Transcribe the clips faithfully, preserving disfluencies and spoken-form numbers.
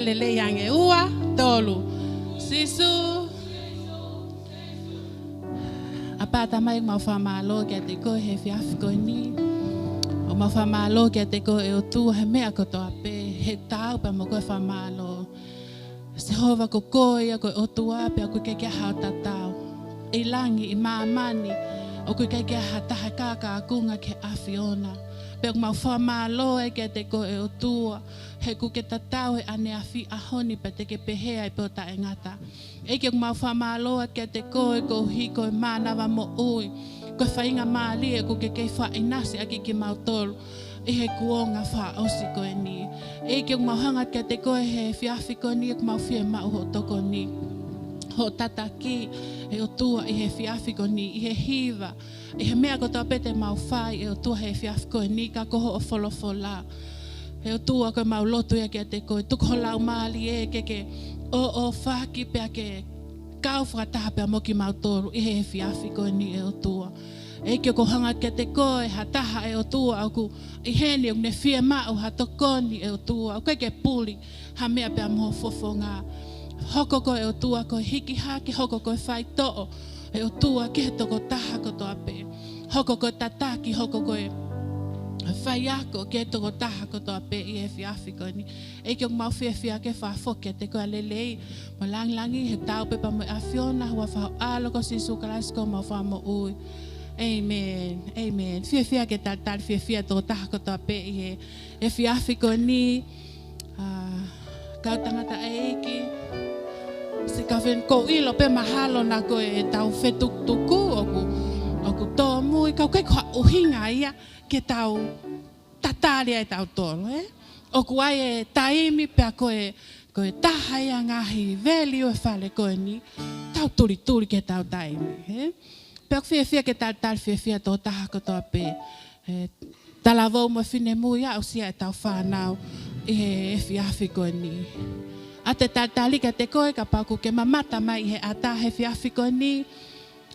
Lelei ange, ua, tolu. Sīsū. ʻApā Tamai, mau fakamālō kiate koe he efiafi ko eni. ʻOku mau fakamālō kiate koe ʻe ʻOtua he meʻa kotoa pē, he taau pē mo koe fakamālō. Sihova, ko koe ia ko e ʻOtua pē, ʻoku ʻikai ke ʻi ai haʻo tatau. ʻI langi, ʻi māmani, ʻoku ʻikai ke ʻi ai ha taha ʻe kākākunga ki he ʻAfiona. Pea ʻoku mau fakamālō ai kiate koe ʻe ʻOtua, he ʻoku ke tatau he ʻaneafi, ʻaho ni pea te ke pehē ai pē ʻo taʻengata. ʻEiki, ʻoku mau fakamālō atu kiate koe koeʻuhi ko e mānava moʻui, ko e faingamālie ʻoku ke kei fakaʻinasi ʻaki kimautolu ʻi he kuonga fakaʻosi ko eni. ʻEiki, ʻoku mau hanga kiate koe he efiafi ko eni, ʻoku mau fiemaʻu hoʻo tokoni, hoʻo tataki, ʻe ʻOtua, ʻi he efiafi ko eni, ʻi he hiva, ʻi he meʻa kotoa pē te mau fai, ʻe ʻOtua, he efiafi ko eni, ka ko hoʻo folofola. ʻE ʻOtua, ko ʻemau lotu ia kiate koe, tuku ho Laumālie ke ke ʻōʻōfaki pea ke kau fakataha pea mo kimautolu ʻi he efiafi ko eni, ʻe ʻOtua. ʻEiki, ʻoku ou hanga kiate koe ha taha, ʻe ʻOtua, ʻoku ʻi heni ʻoku ne fiemaʻu ha tokoni, ʻe ʻOtua, ʻoku ʻikai ke puli ha meʻa pea mo ho fofonga. Hoko koe, ʻe ʻOtua, ko e hiki hake, hoko koe faitoʻo, ʻe ʻOtua, ki he tokotaha kotoa pē. Hoko koe tataki, hoko koe faiako ki he tokotaha kotoa pē ʻi he efiafi ko eni. ʻEiki, ʻoku mau fiefia ke fakafoki kiate koe ʻa e lelei mo e langilangi, he taau pē pea mo e ʻAfiona, huafa ho ʻAlo ko Sīsū Kalaisi ko homau Fakamoʻui. ʻĒmeni. ʻĒmeni. Fiefia ke talitali fiefia tokotaha kotoa pē ʻi he efiafi ko eni. ʻA, kau tangataʻeiki, Sikafeni, ʻoku ou ʻilo pē mahalo naʻa ko ʻetau fetukutuku ʻoku, ʻoku tōmui, ka ʻoku ʻikai ko ha ʻuhinga ia ke tau tatali ai ʻe tautolu, ē? ʻOku ʻi ai e taimi pea ko e, ko e taha ia e ngaahi value ʻo e fale ko eni, tau tulituli ki heʻetau taimi, ē? Pea ʻoku fiefia ke talitali fiefia tokotaha kotoa pē, ē, talavou mo e finemui, aʻusia ʻetau fānau ʻi he efiafi ko eni. ʻA e talitali kiate koe kapau ʻoku ke mamata mai ʻi he ʻatā he efiafi ko eni,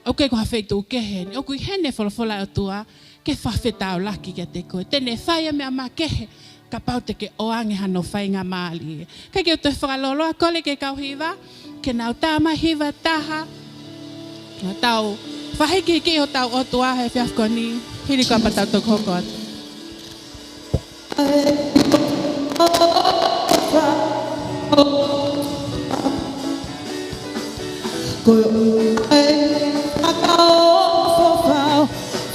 ʻoku ʻikai ko ha feituʻu kehe eni. ʻOku ʻi heni e folofola ʻa e ʻOtua ke fakafetaulaki kiate koe. Te ne fai e meʻa makehe kapau te ke ʻoange hano faingamālie. Kae ke u toe fakalōloa, kole ki he kau hiva ke nau tā mai hiva ʻe taha. Naʻa tau fakahikihiki hotau ʻOtua he efiafi ko eni, hili ko ia pea tau toki hoko atu. Ko e fakaʻofoʻofa,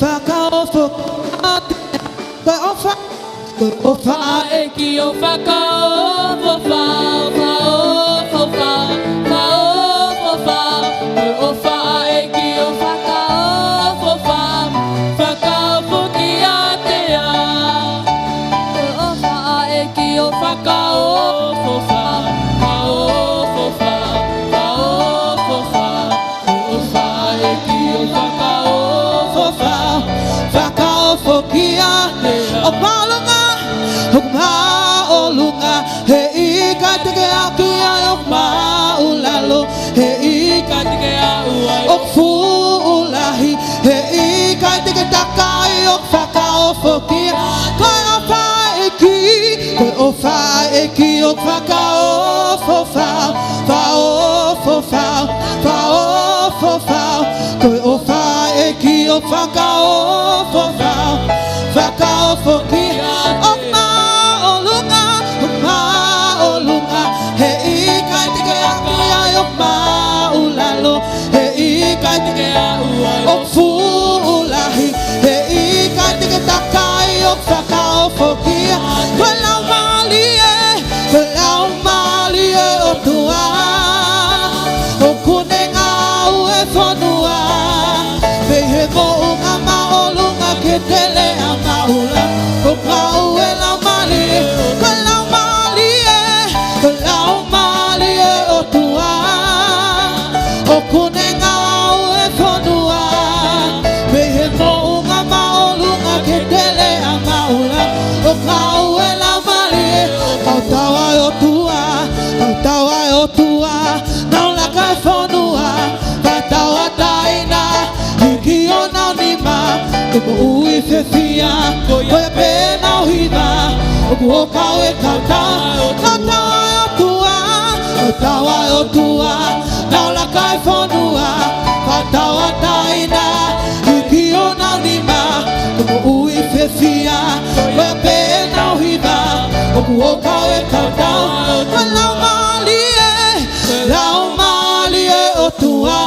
fakaʻofoʻofa, ko e ʻofa, ko e ʻofa ʻa e ʻEiki ʻoku fakaʻofoʻofa, fakaʻofoʻofa, fakaʻofoʻofa, ko e ʻofa ʻa e ʻEiki ʻoku fakaʻofoʻofa, fakaʻofoʻofa kiate au. Ko e ʻofa ʻa e ʻEiki ʻoku fakaʻofoʻofa, fakaʻofoʻofa, fakaʻofoʻofa. Ko e ʻofa ʻa e ʻEiki ʻoku fakaʻofoʻofa, fakaʻofoʻofa kiate au. ʻOku māʻolunga, ʻoku māʻolunga, he ʻikai te ke aʻu ki ai. ʻOku māʻulalo, he ʻikai te ke aʻu ai. ʻOku fuʻu lahi, he ʻikai te ke takai. ʻOku fakaʻofoʻofa kiate au. Ko e ʻofa ʻa e ʻEiki, ko e ʻofa ʻa e ʻEiki ʻoku fakaʻofoʻofa, fakaʻofoʻofa, fakaʻofoʻofa. Ko e ʻofa ʻa e ʻEiki ʻoku fakaʻofoʻofa, fakaʻofoʻofa kiate au. ʻOku māʻolunga, ʻoku māʻolunga, he ʻikai te ke aʻu ki ai. ʻOku māʻulalo, he ʻikai te ke aʻu ai. ʻOku fuʻu lahi, he ʻikai te ke takai. ʻOku fakaʻofoʻofa kiate au. Ko e Laumālie, ko e Laumālie ʻo e ʻOtua ʻoku ne ngāue he fonua, mei he moʻunga māʻolunga ki he teleʻa māʻulalo. ʻOku ngāue e Laumālie, ko e Laumālie, ko e Laumālie ʻo e ʻOtua ʻoku ne ngāue he fonua, mei he moʻunga māʻolunga ki he teleʻa māʻulalo. ʻOku ngāue e Laumālie, tautau ʻa e ʻOtua, tautau ʻa e ʻOtua, nau laka he fonua, fakatauʻatāina, hiki honau nima, ko e moʻui fiefia, ko ia pē ʻenau hiva. ʻOku ou kau he tautau, tautau ʻa e ʻOtua, Tauʻa ʻOtua, nau laka e fonua, fakatauʻatāina, hiki honau nima, ko e moʻui fiefia, ko ia pē ʻenau hiva, ʻoku ʻo kau e kautau, ko e Laumālie, Laumālie ʻOtua.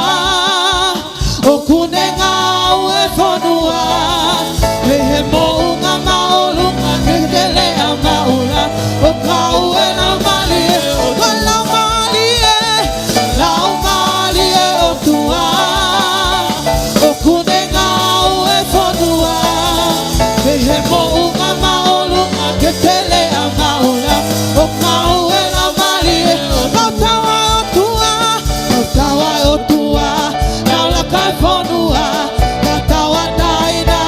ʻOku ne ngāue fonua, mei he moʻunga māʻolunga ki he teleʻa māʻula, ʻo kau e Laumālie, ko e Laumālie, Laumālie ʻOtua. ʻOku ne ngāue fonua, mei he moʻunga māʻolunga ki he teleʻa māʻula, ʻo kau e Laumālie, ko e tauʻa ʻOtua, ko e tauʻa ʻOtua, nau laka e fonua, fakatauʻatāina,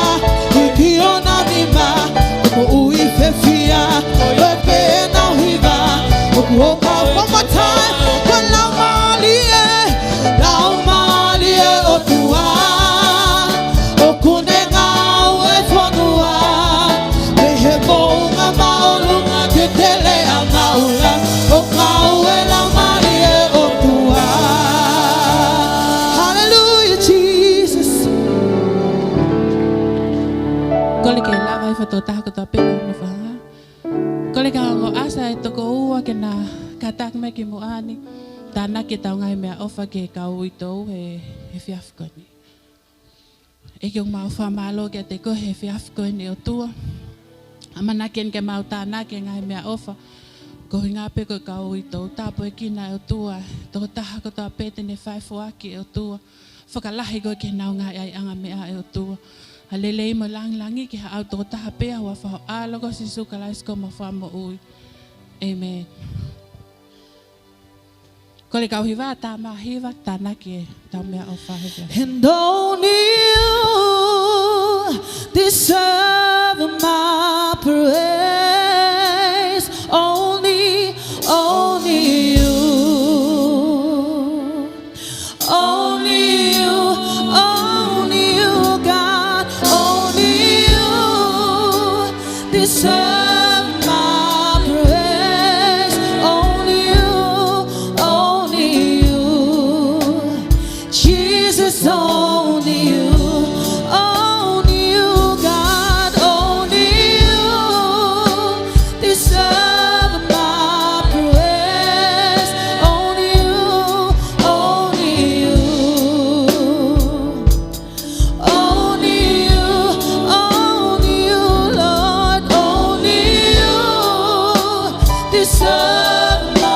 hiki honau nima, ko e moʻui fiefia, ko ia pē ʻenau hiva, ʻoku ʻo kau. One more time, ko e Laumālie, Laumālie ʻOtua, ʻoku ne ngāue fonua, mei he moʻunga māʻolunga ki he teleʻa māʻula, ʻo kau e Laumālie ʻOtua. Hallelujah, Jesus. Kole ke lava ʻi he fatongia kotoa pē ʻo e nofoʻanga. Kole ki he ongo ʻasa ʻe toko ua ke na kātaki mai ki muʻa ni. Tānaki ʻetau ngaahi meʻaʻofa ki he kau uitou he, he efiafi ko eni. ʻEiki, ʻoku mau fakamālō kiate koe he efiafi ko eni ʻOtua. ʻAmanaki eni ke mau tānaki e ngaahi meʻaʻofa. Ko e ʻuhinga pē ko e kau uitou tāpuekina ʻe ʻOtua. Tokotaha kotoa pē te ne fai e foaki ʻe ʻOtua. Fakalahi koe ki heʻenau ngaahi ʻaiʻanga meʻa ʻe ʻOtua. ʻA e lelei mo e lāngilangi ki haʻau tokotaha pē ʻi he huafa ho ʻAlo ko Sīsū Kalaisi ko homau Fakamoʻui. ʻĒmeni. Kole kau hiva, tama hiva, tānaki ʻetau meʻaʻofa he efiafi. And only you deserve my praise. Only, only you. Only you, only you, God, only you deserve my praise. Only you, only you, Jesus, only you, only you, God, only you deserve my praise. Only you, only you. Only you, only you, Lord, only you deserve my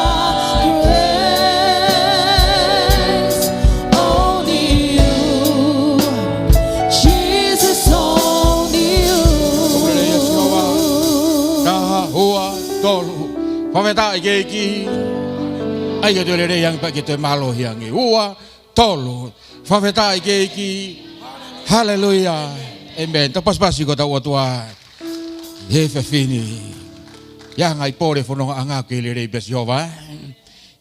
praise. Only you, Jesus, only you. Taha, ua, tolu. Fakafetaʻi ki he ʻEiki. ʻAi ke toe lelei ange pea ke toe mālohi ange. Ua, tolu. Fakafetaʻi ki he ʻEiki. Haleluia. ʻĒmeni. Tau pasipasi ki hotau ʻOtua he efiafi ni. ʻI he ngaahi pole fonongaʻanga kei lelei pē ʻa Sihova.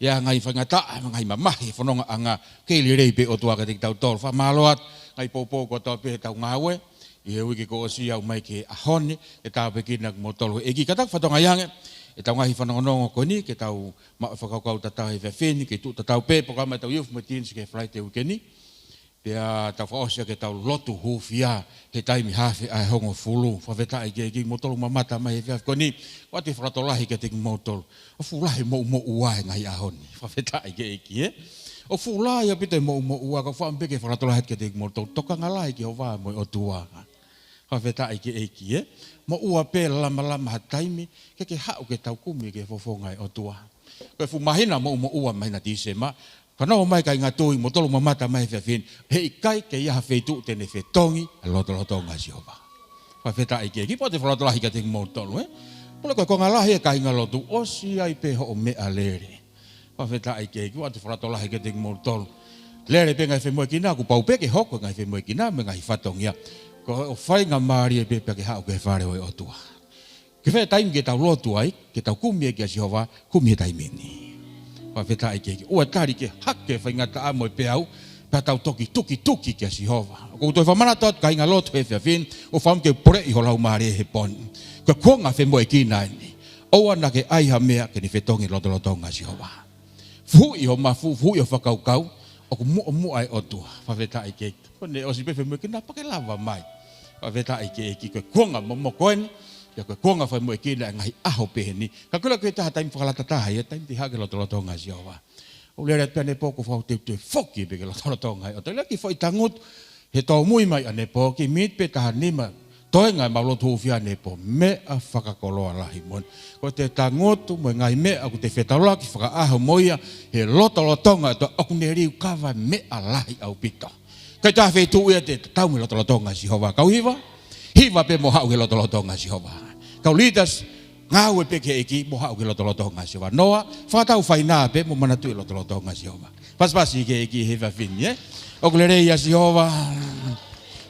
ʻI he ngaahi faingataʻa, ngaahi mamahi fonongaʻanga kei lelei pē ʻOtua kiate kitautolu. Fakamālō atu, ngaahi poupou kotoa pē ʻetau ngāue ʻi he uike kuo ʻosi, aʻu mai ki he ʻaho ni, ke tāpuekina kimoutolu ʻe he ʻEiki. Ka tau fakatokangaʻi ange ʻetau ngaahi fanongonongo ko eni, ke tau maʻu e fakakaukau tatau he efiafi ni, ke tuʻu tatau pē polokalama ʻetau Youth mo e Teens ki he Falaite uike ni. Pea tau fakaʻosi ʻaki ʻetau lotu hūfia he taimi haafe ʻa e hongofulu. Fakafetaʻi ki he ʻEiki, kimoutolu mamata mai he efiafi ko eni. ʻOatu e fakalotolahi kiate kimoutolu. ʻOku fuʻu lahi e moʻumoʻua he ngaahi ʻaho ni. Fakafetaʻi ki he ʻEiki, ē? ʻOku fuʻu lahi ʻaupito e moʻumoʻua, ka ʻoku ou fakaʻamu pē ke fakalotolahi atu kiate kimoutolu. Tokanga lahi ki he ʻOtua mo e ʻOtua. Fakafetaʻi ki he ʻEiki, ē? Moʻua pē, lamalama ha taimi ke ke haʻu ke tau kumi ki he fofonga ʻo e ʻOtua. Ko e fuʻu māhina moʻumoʻua, māhina Tīsema. Fanongo mai kāinga tui, kimoutolu mamata mai he efiafi ni, heʻikai ke ʻi ai ha feituʻu te ne fetongi ʻa e lotolotonga ʻo Sihova. Fakafetaʻi ki he ʻEiki. Pea ʻoatu e fakalotolahi kiate kimoutolu, ē? Pule ko e konga lahi e kāingalotu, ʻosi ʻi ai pē hoʻo meʻalele. Fakafetaʻi ki he ʻEiki. ʻOatu e fakalotolahi kiate kimoutolu. Lele pē ngaahi femoʻuekina, kuo pau pē ke hoko e ngaahi femoʻuekina mo e ngaahi fatongia ko hoʻo faingamālie pē pea ke haʻu ki he fale ʻo e ʻOtua. Ke fai e taimi ke tau lotu ai, ke tau kumi ai kia Sihova, kumi he taimi ni. Fakafetaʻi ki he ʻEiki. ʻOua tali ke hake e faingataʻa mo e peau, pea tau toki tukituki kia Sihova. ʻOku ou toe fakamanatu atu kāingalotu he efiafi ni, ʻoku ou fakaʻamu ke poleʻi ho laumālie he pō ni. Ko e kuonga femoʻuekina eni. ʻOua naʻa ke ʻai ha meʻa ke ne fetongi e lotolotonga ʻo Sihova. Fuhuʻi hoʻo mafu, fuhuʻi hoʻo fakakaukau, ʻoku muʻomuʻa e ʻOtua. Fakafetaʻi ki he ʻEiki. Ko ʻene ʻosi pē femoʻuekina pea ke lava mai. Fakafetaʻi ki he ʻEiki, ko e kuonga momoko eni, pea ko e kuonga femoʻuekina e ngaahi ʻaho pehē ni. Ka ko e laka ki he taimi fakalata taha ia, taimi te u haʻu ki he lotolotonga ʻo Sihova. ʻOku lele atu pē ʻanepō ʻoku ou fakaʻuteʻute foki pē ki he lotolotonga ʻo e ʻOtua. Lele ki he foʻi tangutu, he tōmui mai ʻanepō, kiʻi miniti pē taha nima, toenga ʻemau lotu hūfia ʻanepō, meʻa fakakoloa lahi moʻoni. Ko ʻete tangutu mo e ngaahi meʻa ʻoku te fetaulaki fakaʻaho mo ia, he lotolotonga ʻo e ʻOtua ʻoku ne liukava meʻa lahi ʻaupito. ʻIkai toe ʻi ai ha feituʻu ia te tau mei he lotolotonga ʻo Sihova. Kau hiva, hiva pē mo haʻu ki he lotolotonga ʻo Sihova. Kau leaders, ngāue pē ki he ʻEiki mo haʻu ki he lotolotonga ʻo Sihova. Noa, fakatau fainā pē mo manatuʻi e lotolotonga ʻo Sihova. Pasipasi ki he ʻEiki he efiafi ni, ē? ʻOku lelei ʻa Sihova.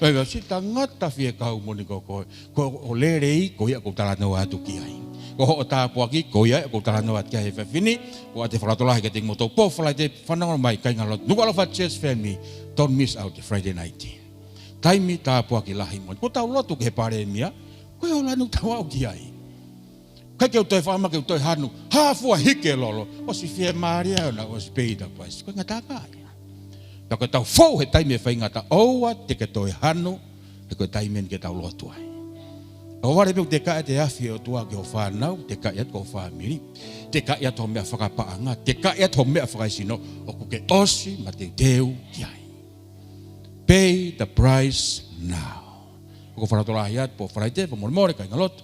Oi, ʻosi tangata fiekaú moʻoni ko koe. Ko hoʻo lelei, ko ia ʻoku ou talanoa atu ki ai. Ko hoʻo tāpuaki, ko ia ʻoku ou talanoa atu ki ai he efiafi ni. Ko ʻete fakalotolahi kiate kimoutolu pō Falaite, fanongo mai kāinga lotu. Nukuʻalofa church family, don't miss out the Friday night. Taimi tāpuaki lahi moʻoni. Ko ʻetau lotu ki he palēmia, ko e ʻaho lanu tau aʻu ki ai. ʻIkai ke u toe faʻa ma ke u toe hanu. Hā fua hiki e lolo. ʻOsi fiemālie ʻo na ʻosi pay the price. Ko e ngataʻanga ia. Pea ko ʻetau fou he taimi ʻe faingataʻa, ʻoua te ke toe hanu, he ko e taimi eni ke tau lotu ai. ʻOua leva pē ʻo tekaʻi atu e afi ʻo e ʻOtua ki hoʻo fānau, tekaʻi atu ki ho fāmili, tekaʻi atu hoʻo meʻa fakapaʻanga, tekaʻi atu hoʻo meʻa fakaesino, ʻoku ke ʻosi mateuteu ki ai. Pay the price now. ʻOku ou fakalotolahi atu pō Falaite, fakamolemole kāinga lotu.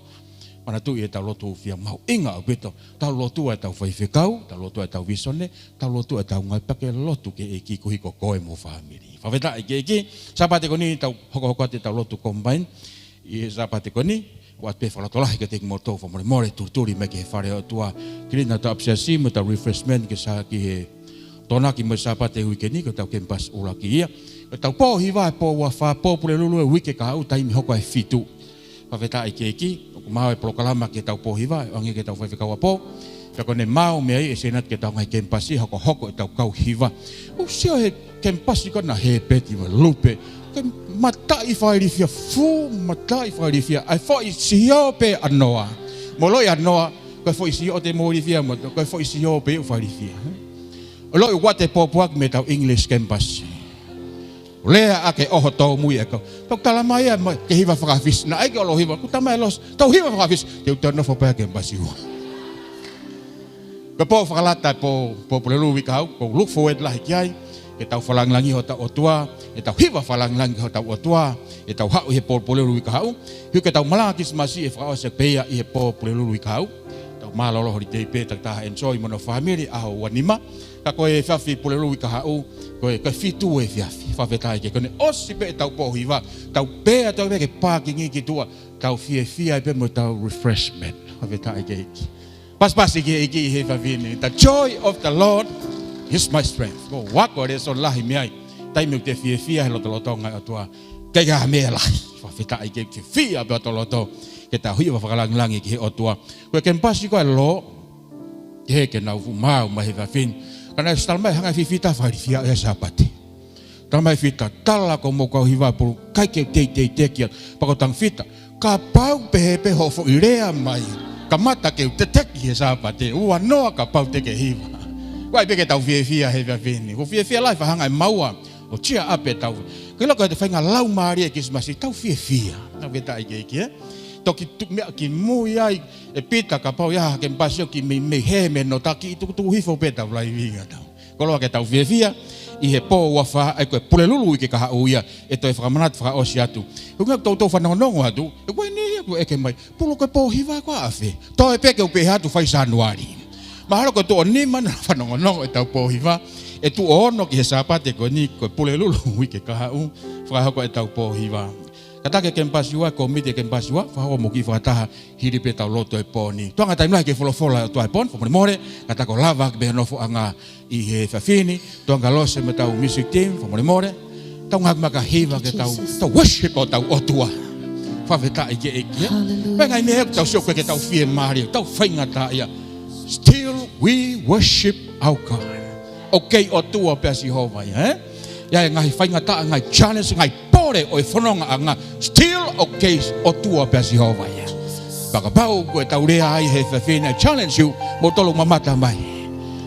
Manatuʻi ʻetau lotu hūfia mahuʻinga ʻaupito. Tau lotua ʻetau faifekau, tau lotua ʻetau visone, tau lotua ʻetau ngāue pea ke lotu ki he ʻEiki koeʻuhi ko koe mo ho fāmili. Fakafetaʻi ki he ʻEiki, Sāpate ko eni tau hokohoko atu ʻetau lotu combine. ʻI he Sāpate ko eni, ʻoatu pē fakalotolahi kiate kimoutolu fakamolemole, tulituli mai ki he fale ʻo e ʻOtua. Kiʻi lea ʻetau ʻapisiasi mo ʻetau refreshment ki he Sā-, ki he Tokonaki mo e Sāpate uike ni, ko ʻetau kemipasi ʻuluaki ia. Ko ʻetau pō hiva, pō ua fā, pō Pulelulu e uike kahaʻu, taimi hoko ʻa e fitu. Fakafetaʻi ki he ʻEiki, ʻoku maau e polokalama ki heʻetau pō hiva, ʻo hangē ko ʻetau faifekau ʻapō. Pea ko ʻene maau mei ai e senati ki heʻetau ngaahi kemipasi, hokohoko ʻetau kau hiva. ʻOku ou sio he kemipasi ko ena he peti mo lupe. Ko e mataʻi fakailifia, fuʻu mataʻi fakailifia. ʻA e foʻi sio pē ʻa Noa. Mo e loʻi ʻa Noa, ko e foʻi sio ʻoku te mou ilifia mo, ko e foʻi sio pē ʻoku fakailifia. ʻO loʻi ua te pōpoaki mei heʻetau English kemipasi. Lea ʻa e ʻoho tōmui e kau. Tau tala mai ia, mai, ke hiva faka-Fisi. Naʻe ʻikai ke ʻalu ʻo hiva, kuo tala mai ʻe Losi, tau hiva faka-Fisi. Te u toe nofo pē he kemipasi ua. Ko e pō fakalata e pō, pō Pulelulu uike kahaʻu, ʻoku ou look forward lahi ki ai, ke tau fakalāngilangiʻi hotau ʻOtua, ke tau hiva fakalangilangi ki hotau ʻOtua, ke tau haʻu ʻi he pō Pulelulu uike kahaʻu, ʻio ke tau malanga Kilisimasi ʻe fakaʻosi pē ia ʻi he pō Pulelulu uike kahaʻu, tau mālōlō holiday pē, takitaha enjoy mo hono fāmili, ʻaho ua nima, ka ko e efiafi Pulelulu uike kahaʻu, ko e, ko e fitu e efiafi, fakafetaʻi ki he ʻEiki, ko ʻene ʻosi pē ʻetau pō hiva, tau pē ʻa tau pē ki he pākingi ki tuʻa, tau fiefia ai pē mo ʻetau refreshment, fakafetaʻi ki he ʻEiki. Pasipasi ki he ʻEiki he efiafi ni. The joy of the Lord is my strength. Ko e ako lēsoni lahi mei ai. Taimi ʻoku te fiefia he lotolotonga ʻo e ʻOtua, ʻikai ke ʻi ai ha meʻa lahi. Fakafetaʻi ki he ʻEiki, fiefia pē ʻa e lotolotonga. Ke tau hiva fakalangilangi ki he ʻOtua. Ko e kemipasi ko ē ʻa Lo, ke ke nau fuʻu maau mai he efiafi ni. Ka naʻe ʻosi tala mai hanga fifita fakailifia he Sāpate. Tala mai fifita, tala ko mo kau hiva pulu, ʻikai ke teitei teki atu, pea ko e tangi fifita. Kapau pehē pē hoʻo foʻi lea mai, kamata ke u teteki he Sāpate, ua noa kapau te ke hiva. Ko ia pē ke tau fiefia he efiafi ni. Ko e fiefia lahi fakahanga e maua, ʻo cheer up ʻetau. Ke loko ʻete faʻahinga laumālie Kilisimasi, tau fiefia. Fakafetaʻi ki he ʻEiki, ē? Toki tu-, meʻa kimui ai, ʻe Pita kapau ʻe ʻi ai ha kemipasi ʻoku meimei hē mei he notaki, tukutuku hifo pē ʻetau laivi ʻa tau. Koloa ke tau fiefia, ʻi he pō ua fā, ʻa ia ko e Pulelulu uike kahaʻu ia, ʻe toe fakamanatu fakaʻosi atu. Ko e ʻuhinga ʻoku toutou fanongonongo atu, ʻe ko e ʻuhinga ia ʻoku ʻeke mai, Pulu, ko e pō hiva ko e ʻaho fē? Toe pē ke u pehē atu fai Sānuali. Mahalo ko e tuʻo nima naʻa fanongonongo ʻetau pō hiva, ʻe tuʻo ono ki he Sāpate ko eni ko e Pulelulu uike kahaʻu, fakahoko ʻetau pō hiva. Kātaki e kemipasi ua, kōmiti e kemipasi ua, fakahoko mo kiʻi fakataha, hili pē ʻetau lotu he pō ni. Tuʻunga taimi lahi ki he folofola ʻa e ʻOtua he pō ni, fakamolemole, kātaki ʻo lava ʻaki pē ha nofoʻanga ʻi he efiafi ni, tuʻunga Lose mo ʻetau music team, fakamolemole. Tau ngāueʻaki mai ha hiva ke tau, tau worship hotau ʻOtua. Fakafetaʻi ki he ʻEiki, ē? Hallelujah. Pea ngaahi meʻa ʻoku tau sio ki ai ke tau fiemālie, tau faingataʻaʻia. Still we worship our God. ʻOku kei ʻOtua pē ʻa Sihova ia, ē? ʻI ai e ngaahi faingataʻa, ngaahi challenge, ngaahi pole ʻo e fonongaʻanga. Still ʻoku kei ʻOtua pē ʻa Sihova ia. Pea kapau ko ʻetau lea ai he efiafi ni, I challenge you, moutolu mamata mai.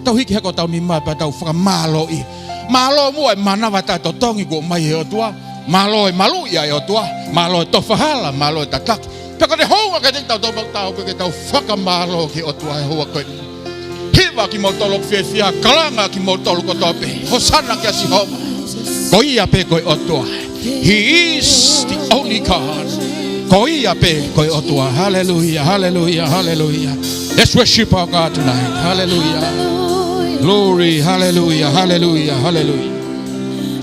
Tau hiki hake hotau nima pea tau fakamālōʻia. Mālō muʻa e manava taʻetotongi kuo ʻomai ʻe he ʻOtua. Mālō e maluʻi ʻa e ʻOtua. Mālō e tofa hala, mālō e tataki. Pea ko e hounga kiate kitautolu, tau pē ke tau fakamālō ki he ʻOtua he houa ko eni. Hiva kimoutolu ʻoku fiefia, kalanga kimoutolu kotoa pē. Hosana kia Sihova. Ko ia pē ko e ʻOtua. He is the only God. Ko ia pē ko e ʻOtua. Hallelujah, hallelujah, hallelujah. Let's worship our God tonight. Hallelujah. Glory, hallelujah, hallelujah, hallelujah.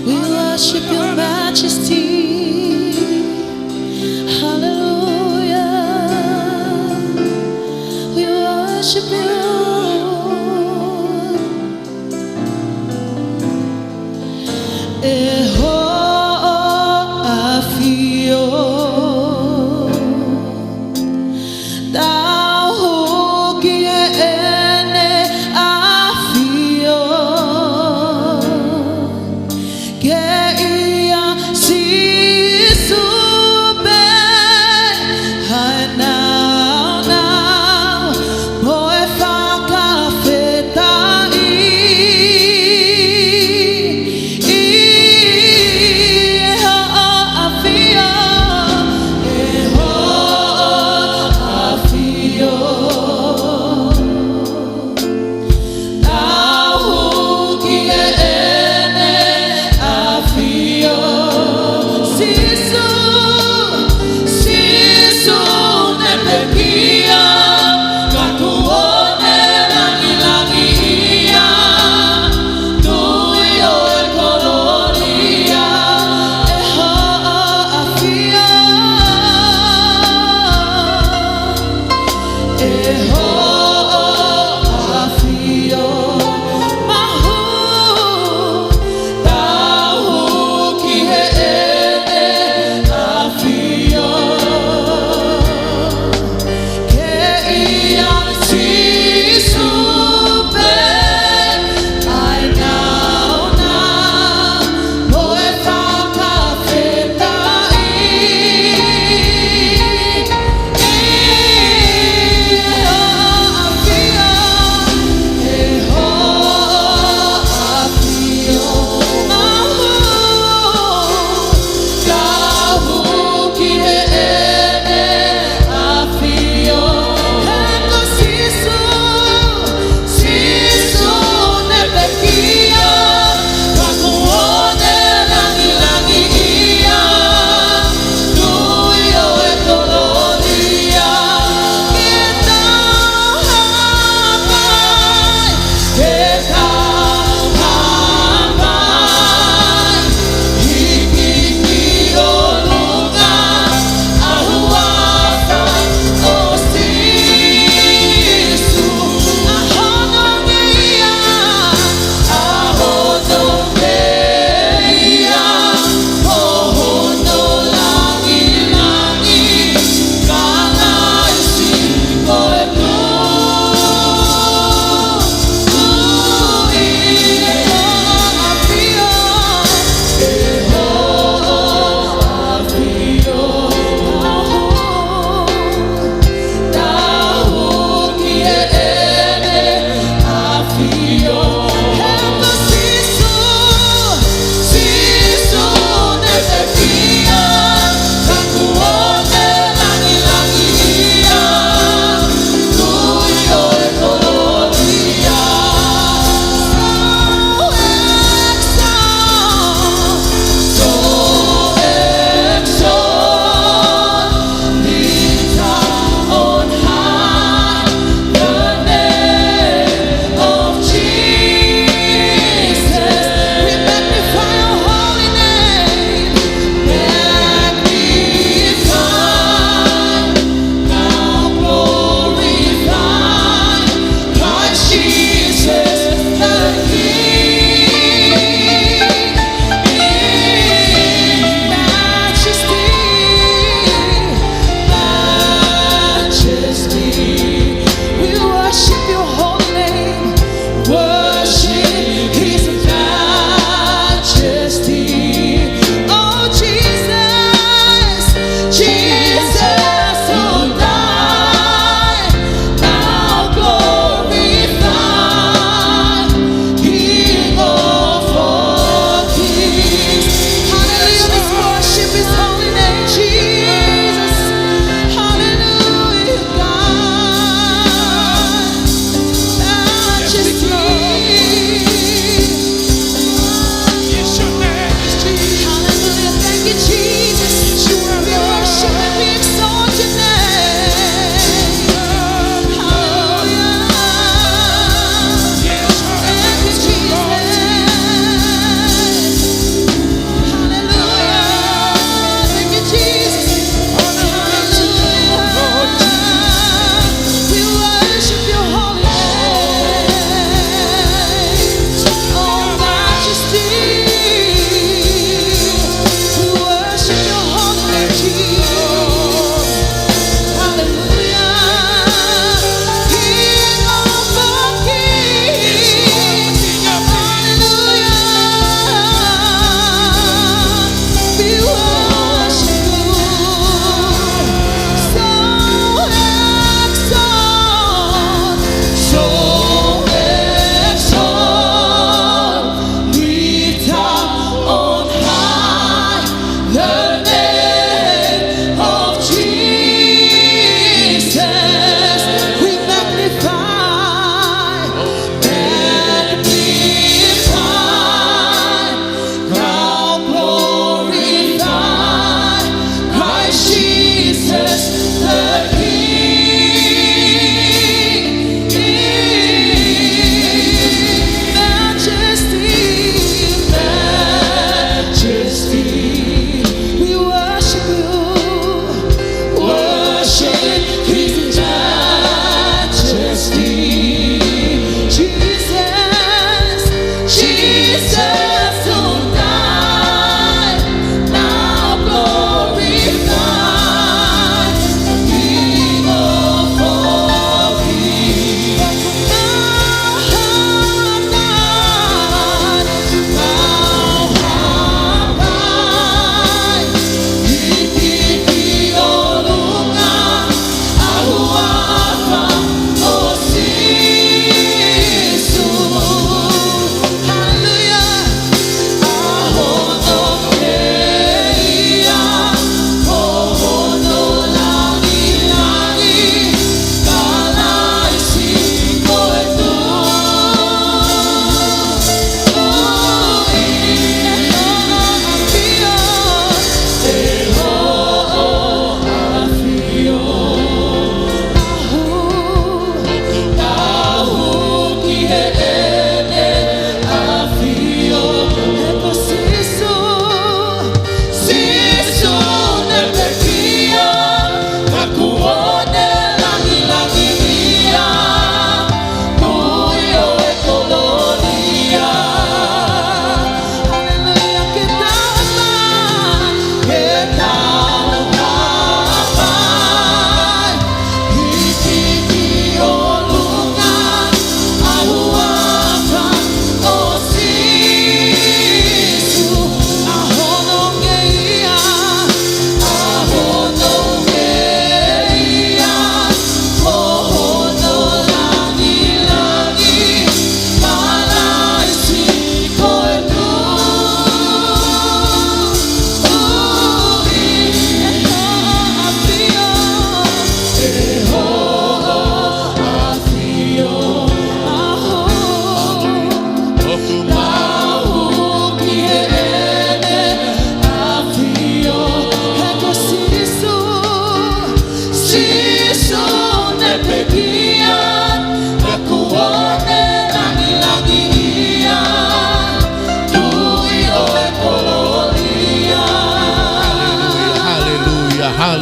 We worship your majesty. Hallelujah. We worship you. ʻE hoʻo ʻafio. Tau huki ʻi heʻene ʻafio. Ke ʻia Sīsū pē haʻane nāunau mo e fa-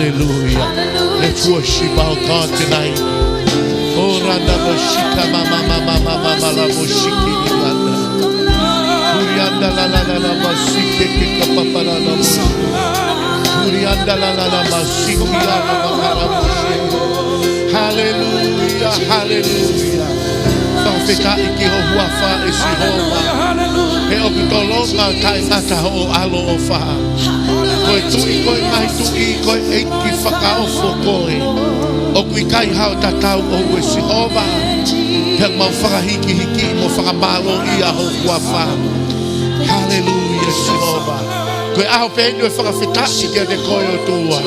Hallelujah. Let's worship our God tonight. Oh, randa boshika mama mama mama mama la boshiki rianda. Kurianda la la la la boshiki kika papa la la boshiki. Kurianda la la la boshiki ala mama la boshiki. Hallelujah, hallelujah. Fakafetaʻi ki ho huafa ʻe Sihova. He ʻoku tolonga taʻengata hoʻo ʻaloʻofa. Ko e Tuʻi, ko e ngaahi tuʻi, ko e ʻEiki fakaofo koe. ʻOku ʻikai hao tatau ʻoʻou ʻe Sihova. He mau fakahikihiki mo fakamālōʻia ho huafa. Haleluia Sihova. Ko e ʻaho pē eni ʻo e fakafetaʻi kiate koe ʻOtua.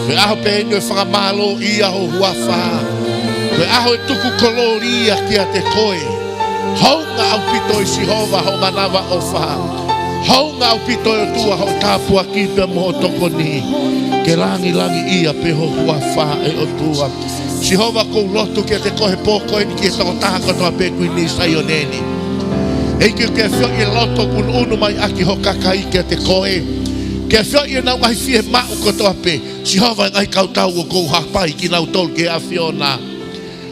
Ko e ʻaho pē eni ʻo e fakamālōʻia ho huafa. Ko e ʻaho ʻo e tuku kolōlia kiate koe. Hounga ʻaupito ʻe Sihova hoʻo manavaʻofa. Hounga ʻaupito ʻe ʻOtua hoʻo tāpuaki pea mo hoʻo tokoni. Ke langilangiʻia pē ho huafa ʻe ʻOtua. Sihova, ʻoku ou lotu kiate koe he pō ko eni ki he tokotaha kotoa pē ʻoku ʻi Saione ni. ʻEiki, ke feoʻi e loto ʻoku ʻunuʻunu mai ʻaki ho kakai kiate koe. Ke feoʻi ʻenau ngaahi fiemaʻu kotoa pē. Sihova, e ngaahi kautau ʻoku ou hapai kinautolu ki he ʻAfiona.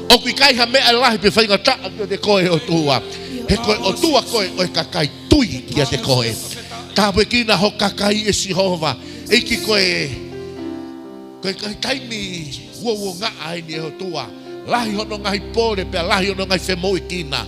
ʻOku ʻikai ha meʻa ʻe lahi pe faingataʻa kiate koe ʻOtua. He ko e ʻOtua koe ʻo e kakai tui kiate koe. Tāpuekina ho kakai ʻe Sihova. ʻEiki, ko e, ko e, ko e taimi uouangaʻa eni ʻe ʻOtua. Lahi hono ngaahi pole pea lahi hono ngaahi femoʻuekina.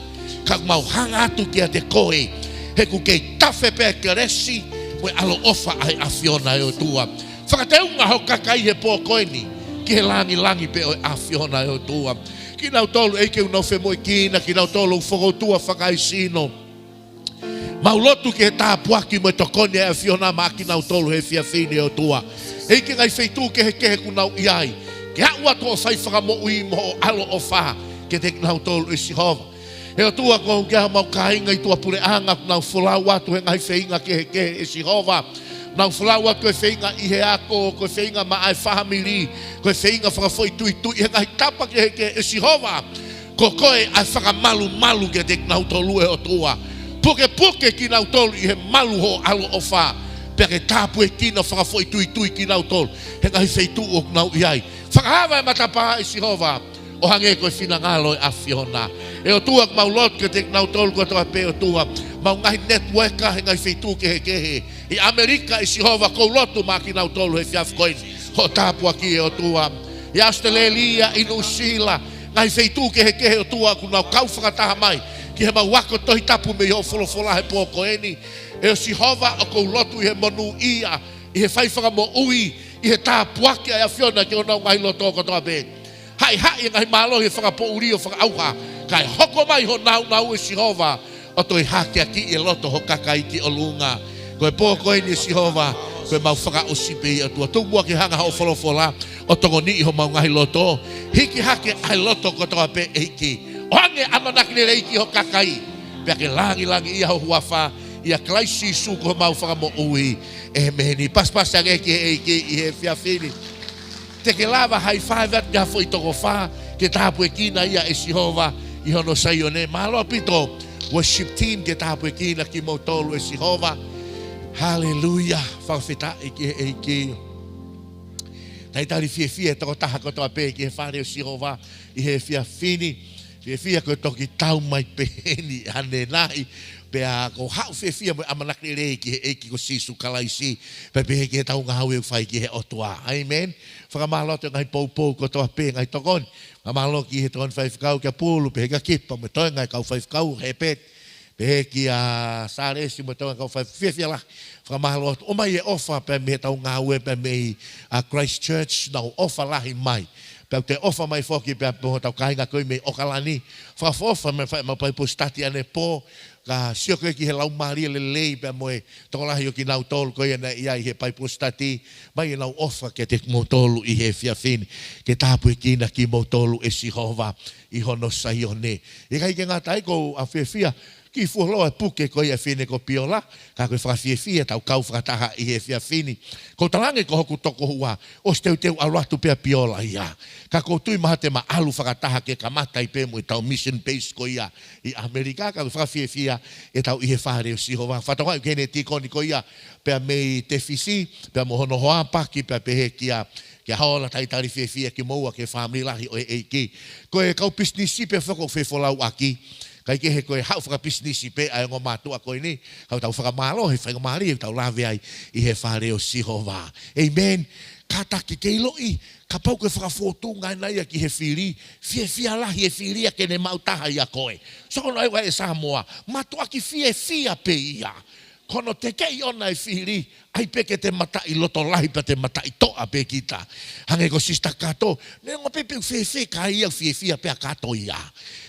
Ka mau hanga atu kiate koe. He ʻoku kei tafe pē kelesi mo e ʻaloʻofa ʻa e ʻAfiona ʻe ʻOtua. Fakateunga ho kakai he pō ko eni ki he langilangi pē ʻo e ʻAfiona ʻe ʻOtua. Kinautolu ʻEiki ʻoku nau femoʻuekina, kinautolu ʻoku fokoutua fakaesino. Mau lotu ki he tāpuaki mo e tokoni ʻa e ʻAfiona maʻa kinautolu he efiafi ni ʻOtua. ʻEiki, ngaahi feituʻu kehekehe ʻoku nau ʻi ai. Ke aʻu atu hoʻo fai fakamoʻui mo hoʻo ʻaloʻofa kiate kinautolu ʻe Sihova. ʻE ʻOtua, ko e ongo ke ʻa homau kāinga ʻi tuʻapuleʻanga ʻoku nau folau atu he ngaahi feinga kehekehe ʻe Sihova. Nau folau atu ko e feinga ʻi he ako, ko e feinga maʻa e fāmili, ko e feinga fakafoʻituitui he ngaahi tapa kehekehe ʻe Sihova. Ko koe ʻa e fakamalumalu kiate kinautolu ʻe ʻOtua. Pukepuke kinautolu ʻi he malu hoʻo ʻaloʻofa. Pea ke tāpuekina fakafoʻituitui kinautolu he ngaahi feituʻu ʻoku nau ʻi ai. Fakaava e matapā ʻe Sihova. ʻO hangē ko e finangalo ʻo e ʻAfiona. ʻE ʻOtua, ʻoku mau lotu kiate kinautolu kotoa pē ʻOtua. Mau ngaahi networker he ngaahi feituʻu kehekehe. ʻI ʻAmelika ʻe Sihova, ʻoku ou lotu maʻa kinautolu he efiafi ko eni. Hoʻo tāpuaki ʻe ʻOtua. ʻI ʻAositelēlia, ʻi Nuʻusila, ngaahi feituʻu kehekehe ʻOtua ʻoku nau kau fakataha mai. Ki he mau ako Tohi Tapu mei hoʻo folofola he pō ko eni. ʻE Sihova, ʻoku ou lotu ʻi he monūʻia, ʻi he fai fakamoʻui, ʻi he tāpuaki ʻa e ʻAfiona ki honau ngaahi loto kotoa pē. Haʻihaʻi e ngaahi mālohi ʻo e fakapoʻuli ʻo fakaʻauha, kae hoko mai ho nāunau ʻe Sihova, ʻo toe hakeakiʻi e loto ho kakai ki ʻolunga. Ko e pō ko eni ʻe Sihova, ko e mau fakaʻosi pē ia ʻOtua. Tuku muʻa ke hanga hoʻo folofola ʻo tokoniʻi homau ngaahi loto. Hiki hake ʻa e loto kotoa pē ʻEiki. ʻO hangē ʻamanaki lelei ki ho kakai. Pea ke langilangiʻia ho huafa, ʻia Kalaisi Sīsū ko homau Fakamoʻui. ʻĒmeni. Pasipasi ange ki he ʻEiki ʻi he efiafi ni. Te ke lava high five atu ki ha foʻi toko fā, ke tāpuekina ia ʻe Sihova ʻi hono Saione. Mālō ʻaupito, worship team, ke tāpuekina kimoutolu ʻe Sihova. Haleluia. Fakafetaʻi ki he ʻEiki. Talitali fiefia e tokotaha kotoa pē ki he fale ʻo Sihova ʻi he efiafi ni. Fiefia ko e toki tau mai pē eni ʻanenai. Pea ʻoku ou haʻu fiefia mo e ʻamanaki lelei ki he ʻEiki ko Sīsū Kalaisi. Pea pehē ki heʻetau ngāue ʻoku fai ki he ʻOtua. ʻĒmeni. Fakamālō atu e ngaahi poupou kotoa pē, ngaahi tokoni. Fakamālō ki he tokoni faifekau kia Pulu, pehē kia Kipa, mo e toenga e kau faifekau, Hepeti. Pehē kia Sālesi mo e toenga e kau faifekau, fiefia lahi. Fakamālō atu. ʻOmai e ʻofa pē mei heʻetau ngāue pē mei, ʻa, Christchurch, nau ʻofa lahi mai. Pea ʻoku toe ʻofa mai foki pē mo hotau kāinga ko ē mei ʻAokalani. Fakaʻofoʻofa mei he fai ʻemau Bible study ʻanepō. Ka sio ko ē ki he laumālie lelei pē mo e tokolahi ʻo kinautolu ko ia naʻe ʻi ai he Bible study. Mai ʻenau ʻofa kiate kimoutolu ʻi he efiafi ni. Ke tāpuekina kimoutolu ʻe Sihova ʻi hono Saione. ʻIkai ke ngata ai, ʻoku ou fiefia Kiʻi fuoloa e puke ko ia ʻa e fefine ko Piola, ka ko e fakafiefia ʻetau kau fakataha ʻi he efiafi ni. Ko u talaange ko hoku tokoua, ʻosi teuteu ʻalu atu pē ʻa Piola ia. Ka ko u tui mahalo te ma ʻalu fakataha ke kamata ai pē mo ʻetau mission base ko ia ʻi ʻAmelika, ka ko e fakafiefia ʻetau ʻi he fale ʻo Sihova. Fakatokangaʻi ʻoku ʻi heni e tīkoni ko ia, pea mei Tefisi, pea mo hono hoa Paki, pea pehē kia, kia Hola, talitali fiefia kimoua ki he fāmili lahi ʻo e ʻEiki. Ko e kau pisinisi pē foki ʻoku fefolauʻaki, kae kehe ko e haʻu fakapisinisi pē ʻa e ongo mātuʻa ko eni, ka ʻoku tau fakamālō he faingamālie ʻoku tau lave ai ʻi he fale ʻo Sihova. ʻĒmeni. Kātaki ke ʻiloʻi, kapau ko e fakafōtunga ena ia ki he fili, fiefia lahi e fili ia ke ne maʻu taha ia koe. Sio ki hono ʻai ʻa e Samoa, mātuʻaki fiefia pē ia. Ko hono tekeʻi ʻona e fili, ʻai pē ke te mataʻi loto lahi pea te mataʻi toʻa pē kita. Hangē ko Sisitā Kato, neongo pē pe ʻoku fēfē kai ia, fiefia pē ʻa Kato ia.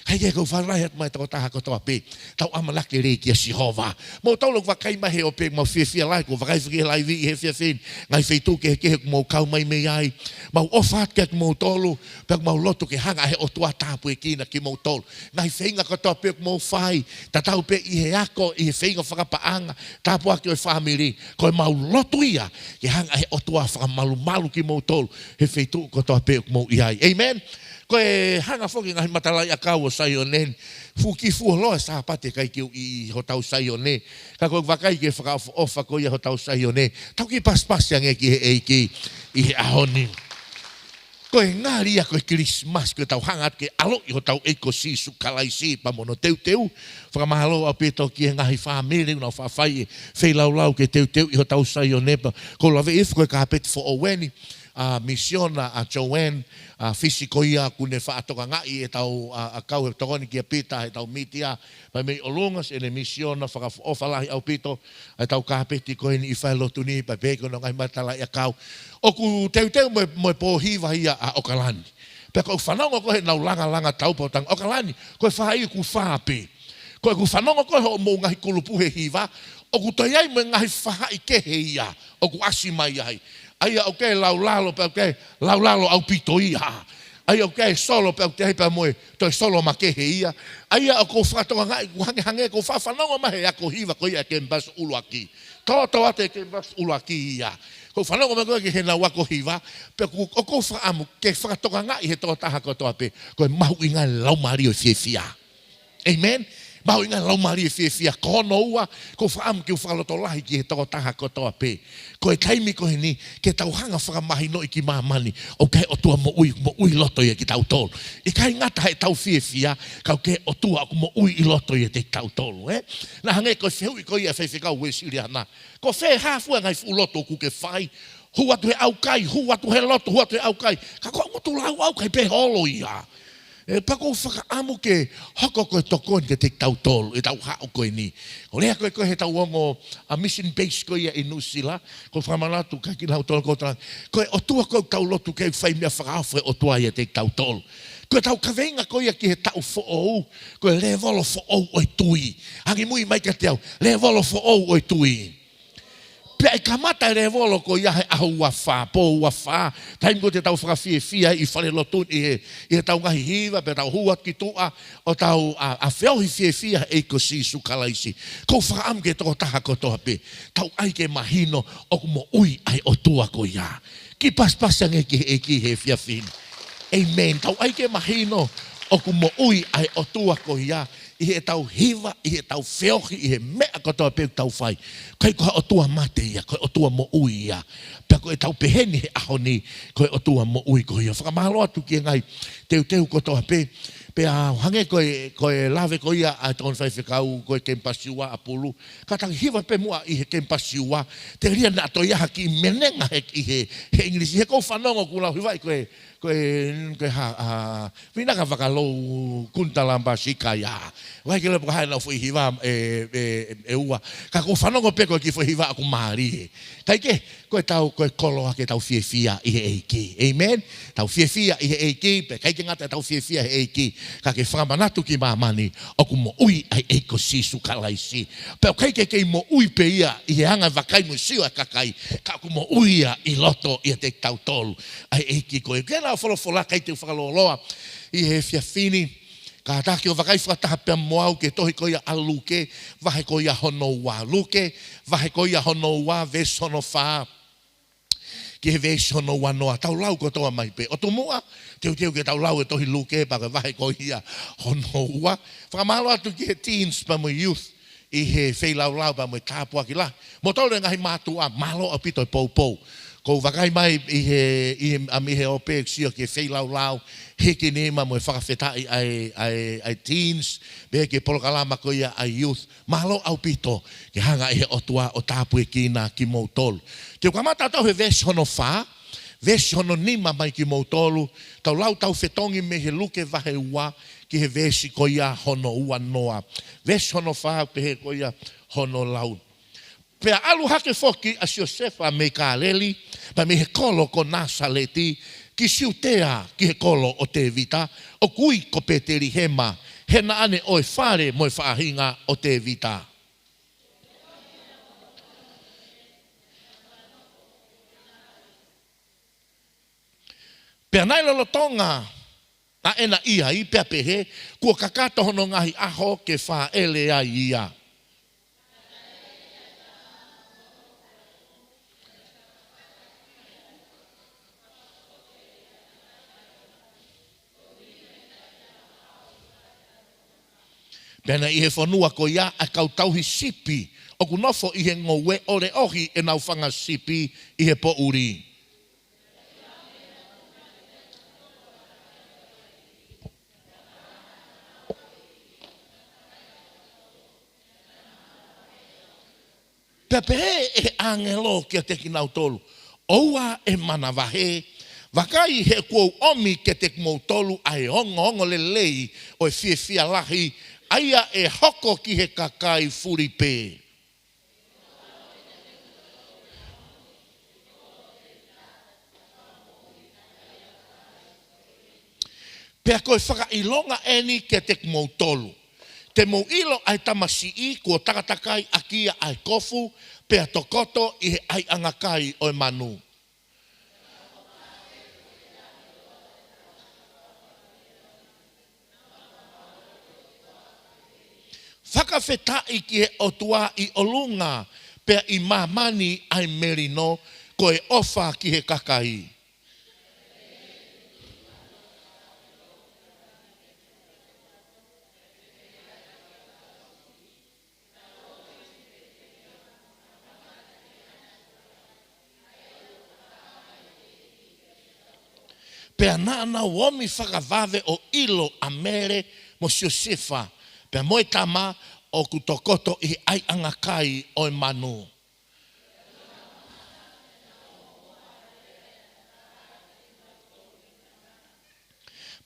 Kae kehe ko u fakalahi atu mai e tokotaha kotoa pē, tau ʻamanaki lelei kia Sihova. Mou tau lau vakai mai he ʻope, mau fiefia lahi, ko u vakai foki he laivi ʻi he efiafi ni, ngaahi feituʻu kehekehe ʻoku mou kau mai mei ai. Mau ʻofa atu kia kimoutolu, pea mau lotu ke hanga ʻe he ʻOtua ʻo tāpuekina kimoutolu. Ngaahi feinga kotoa pē ʻoku mou fai, tatau pē ʻi he ako, ʻi he feinga fakapaʻanga, tāpuaki ʻo e fāmili, ko ʻemau lotu ia ke hanga ʻe he ʻOtua ʻo fakamalumalu kimoutolu he feituʻu kotoa pē ʻoku mou ʻi ai. ʻĒmeni. Ko e hanga foki e ngaahi matalaʻiʻakau ʻo Saione ni, fuʻu kiʻi fuoloa e Sāpate ʻikai ke u ʻi hotau Saione, ka ko e vakai ki he fakaʻofoʻofa ko ia hotau Saione, tau kiʻi pasipasi ange ki he ʻEiki ʻi he ʻaho ni. Ko e ngali ia ko e Kilisimasi, ko ʻetau hanga atu ke ʻaloʻi hotau ʻEiki ko Sīsū Kalaisi pea mo hono teuteu. Fakamālō ʻaupito ki he ngaahi fāmili ʻoku nau faʻa fai e feilaulau ke teuteuʻi hotau Saione pea ko u laveʻi foki ko e kāpeti foʻou eni, ʻa e misiona ʻa Joanne, ʻa Fisi ko ia ʻoku ne faʻa tokangaʻi ʻetau, ʻa, ʻakau he tokoni kia Pita, heʻetau mītia, pea mei ʻolunga, ʻene misiona fakaʻofoʻofa lahi ʻaupito, ʻa ʻetau kāpeti ko eni ʻi he falelotu ni, pea pehē ki hono ngaahi matalaʻiʻakau. ʻOku teuteu mo e, mo e pō hiva ia ʻa ʻOkalani. Pea ko u fanongo ko ē heʻenau langalanga taupotu ange ʻOkalani, ko e faʻahi ʻoku fā pē. Ko ʻeku fanongo ko ē hoʻomou ngaahi kulupu he hiva, ʻoku toe ʻi ai mo e ngaahi faʻahi kehe ia ʻoku ʻasi mai ai. ʻA ia ʻoku ʻi ai e laulalo pea ʻoku ʻi ai e laulalo ʻaupito ia. ʻA ia ʻoku ʻi ai e solo pea ʻoku ʻi ai pea mo e toe solo makehe ia. ʻA ia ʻoku ou fakatokangaʻi, ʻoku hangehangē ʻoku ou faʻa fanongo mai he ako hiva ko ia ʻa e kemipasi ʻuluaki. Tōtōatu e kemipasi ʻuluaki ia. ʻOku ou fanongo mai ko ē ki heʻenau ako hiva, pea ʻoku, ʻoku ou fakaʻamu ke fakatokangaʻi he tokotaha kotoa pē, ko e mahuʻinga e laumālie ʻo e fiefia. ʻĒmeni. Mahuʻinga e laumālie ʻo e fiefia. Ko hono ua, ʻoku ou fakaʻamu ke u fakalotolahi ki he tokotaha kotoa pē. Ko e taimi ko eni, ke tau hanga ʻo fakamahinoʻi ki māmani, ʻoku ʻi ai e ʻOtua moʻui, moʻui ʻi loto ʻiate kitautolu. ʻIkai ngata heʻetau fiefia, ka ʻoku ʻi ai e ʻOtua ʻoku moʻui ʻi loto ʻiate kitautolu, ē? Naʻa hangē ko e fehuʻi ko ia ʻa e faifekau Uēsiliana. Ko fē hā fua e ngaahi fuʻu lotu ʻoku ke fai? Hū atu he ʻaukai, hū atu he lotu, hū atu he ʻaukai. Ka ko e ngutu lauʻau kai pē holo ia. Ē, pea ʻoku ou fakaʻamu ke hoko ko e tokoni kiate kitautolu, ʻetau haʻu ko eni. ʻO lea ko ē ko ē heʻetau ongo, ʻa, mission base ko ia ʻi Nuʻusila, ʻoku ou fakamanatu kia kinautolu ʻoku tala, ko e ʻOtua ʻoku tau lotu ki ai ʻoku fai meʻa fakaofo e ʻOtua ʻiate kitautolu. Ko ʻetau kaveinga ko ia ki he taʻu foʻou, ko e lēvolo foʻou ʻo e tui. Angimui mai kiate au, lēvolo foʻou ʻo e tui. Pea ʻe kamata e lēvolo ko ia he ʻaho ua fā, pō ua fā, taimi ko ē te tau fakafiefia ʻi falelotu ʻi he, ʻi heʻetau ngaahi hiva, pea tau hū atu ki tuʻa, ʻo tau, ʻa, ʻa feohi fiefia he ʻEiki ko Sīsū Kalaisi. ʻOku ou fakaʻamu ki he tokotaha kotoa pē, tau ʻai ke mahino ʻoku moʻui ʻa e ʻOtua ko ia. Kiʻi pasipasi ange ki he ʻEiki he efiafi ni. ʻĒmeni. Tau ʻai ke mahino ʻoku moʻui ʻa e ʻOtua ko ia ʻi heʻetau hiva, ʻi heʻetau feohi, ʻi he meʻa kotoa pē ʻoku tau fai. ʻIkai ko ha ʻOtua mate ia, ko e ʻOtua moʻui ia. Pea ko ʻetau pehē ni he ʻaho ni, ko e ʻOtua moʻui ko ia. Fakamālō atu ki he ngaahi teuteu kotoa pē. Pea hangē ko e, ko e lave ko ia ʻa e tokoni faifekau, ko e kemipasi ua ʻa Pulu. Kātaki hiva pē muʻa ʻi he kemipasi ua. Telia naʻa toe ʻi ai ha kiʻi menenga he, ʻi he, he ʻIngilisi. He ʻoku ou fanongo ʻoku nau hivaʻi ko e, ko e, ko e hā, ʻa, Vinaka Vakalou Kunta Lambasika ia. ʻOku ʻikai ke u ʻilo pe ko e hā ʻenau foʻi hiva ʻe, ʻe, ʻe ua. Ka ʻoku ou fanongo pē ko e kiʻi foʻi hiva ʻoku mālie. Kae kehe, ko ʻetau, ko e koloa ke tau fiefia ʻi he ʻEiki. ʻĒmeni. Tau fiefia ʻi he ʻEiki, pea ʻikai ke ngata ʻetau fiefia he ʻEiki, ka ke fakamanatu ki māmani ʻoku moʻui ʻa e ʻEiki ko Sīsū Kalaisi. Pea ʻoku ʻikai ke kei moʻui pē ia ʻi he anga e vakai mo e sio ʻa e kakai, ka ʻoku moʻui ia ʻi loto ʻiate kitautolu ʻa e ʻEiki ko ē. Ko ʻenau folofola ʻikai te u fakalōloa ʻi he efiafi ni, Kātaki ʻo vakai fakataha pea mo au ki he tohi ko ia ʻa Luke, vahe ko ia hono ua. Luke, vahe ko ia hono ua, veesi hono fā ki he veesi hono ua noa. Tau lau kotoa mai pē. ʻOtu muʻa, teuteu ke tau lau e tohi Luke pea ko e vahe ko ia hono ua. Fakamālō atu ki he teens pea mo e youth ʻi he feilaulau pea mo e tāpuaki lahi. Mo tolu e ngaahi mātuʻa, mālō ʻaupito e poupou. ʻOku ou vakai mai ʻi he, ʻi he, ʻa mei he ope, sio ki he feilaulau, hiki nima mo e fakafetaʻi ʻa e, ʻa e, ʻa e teens, pea ki he polokalama ko ia ʻa e youth. Mālō ʻaupito ke hanga ʻe he ʻOtua ʻo tāpuekina kimoutolu. Te u kamata atu he veesi hono fā, veesi hono nima mai kimoutolu, tau lau tau fetongi mei he Luke vahe ua ki he veesi ko ia hono ua noa. Veesi hono fā pehē ko ia hono lau. Pea ʻalu hake foki ʻa Siosefa mei Kāleli, pea mei he kolo ko Nāsaleti, ki Siutea, ki he kolo ʻo Tēvita, ʻoku ui ko Petelihema, he naʻa ne ʻo e fale mo e faʻahinga ʻo Tēvita. Pea naʻe lolotonga ʻa ʻena ʻi ai, pea pehē, kuo kakato hono ngaahi ʻaho ke fāʻele ai ia. Pea naʻe ʻi he fonua ko ia ʻa e kau tauhi sipi, ʻoku nofo ʻi he ngoue ʻo leʻohi ʻenau fanga sipi ʻi he poʻuli. Pea pehē ʻe he ʻāngelo kiate kinautolu, ʻOua ʻe manavahē, vakai he kuo u ʻomi kiate kimoutolu ʻa e ongoongolelei ʻo e fiefia lahi, ʻa ia ʻe hoko ki he kakai fulipē. Pea ko e fakaʻilonga eni kiate kimoutolu. Te mou ʻilo ʻa e tamasiʻi kuo takatakai ʻaki ia ʻa e kofu, pea tokoto ʻi he ʻaiʻanga kai ʻo e manu. Fakafetaʻi ki he ʻOtua ʻi ʻolunga, pea ʻi māmani ʻa e melino, ko e ʻofa ki he kakai. Pea naʻa nau omi fakavave ʻo ʻilo ʻa Mele mo Siosefa, pea mo e tama ʻoku tokoto ʻi he ʻaiʻanga kai ʻo e manu.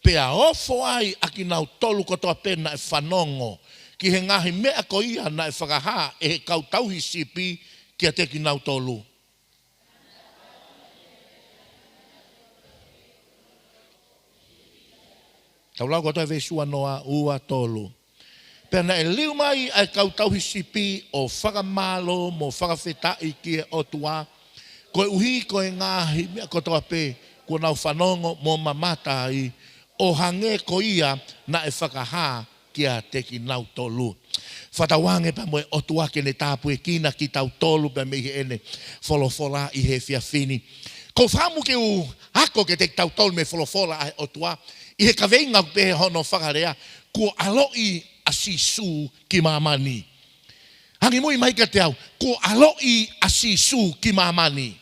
Pea ofo ai ʻa kinautolu kotoa pē naʻe fanongo ki he ngaahi meʻa ko ia naʻe fakahā ʻe he kau tauhi sipi kiate kinautolu. Tau lau kotoa e veesi ua noa, ua tolu. Pea naʻe liliu mai ʻa e kau tauhi sipi ʻo fakamālō mo fakafetaʻi ki he ʻOtua, koeʻuhi ko e ngaahi meʻa kotoa pē kuo nau fanongo mo mamata ai, ʻo hangē ko ia naʻe fakahā kiate kinautolu. Fakatauange pea mo e ʻOtua ke ne tāpuekina kitautolu pea mei heʻene folofola ʻi he efiafi ni. ʻOku ou fakaʻamu ke u ako kiate kitautolu mei he folofola ʻa e ʻOtua, ʻi he kaveinga ʻoku pehē hono fakalea, kuo ʻaloʻi ʻa Sīsū ki māmani. Angimui mai kiate au, kuo ʻaloʻi ʻa Sīsū ki māmani.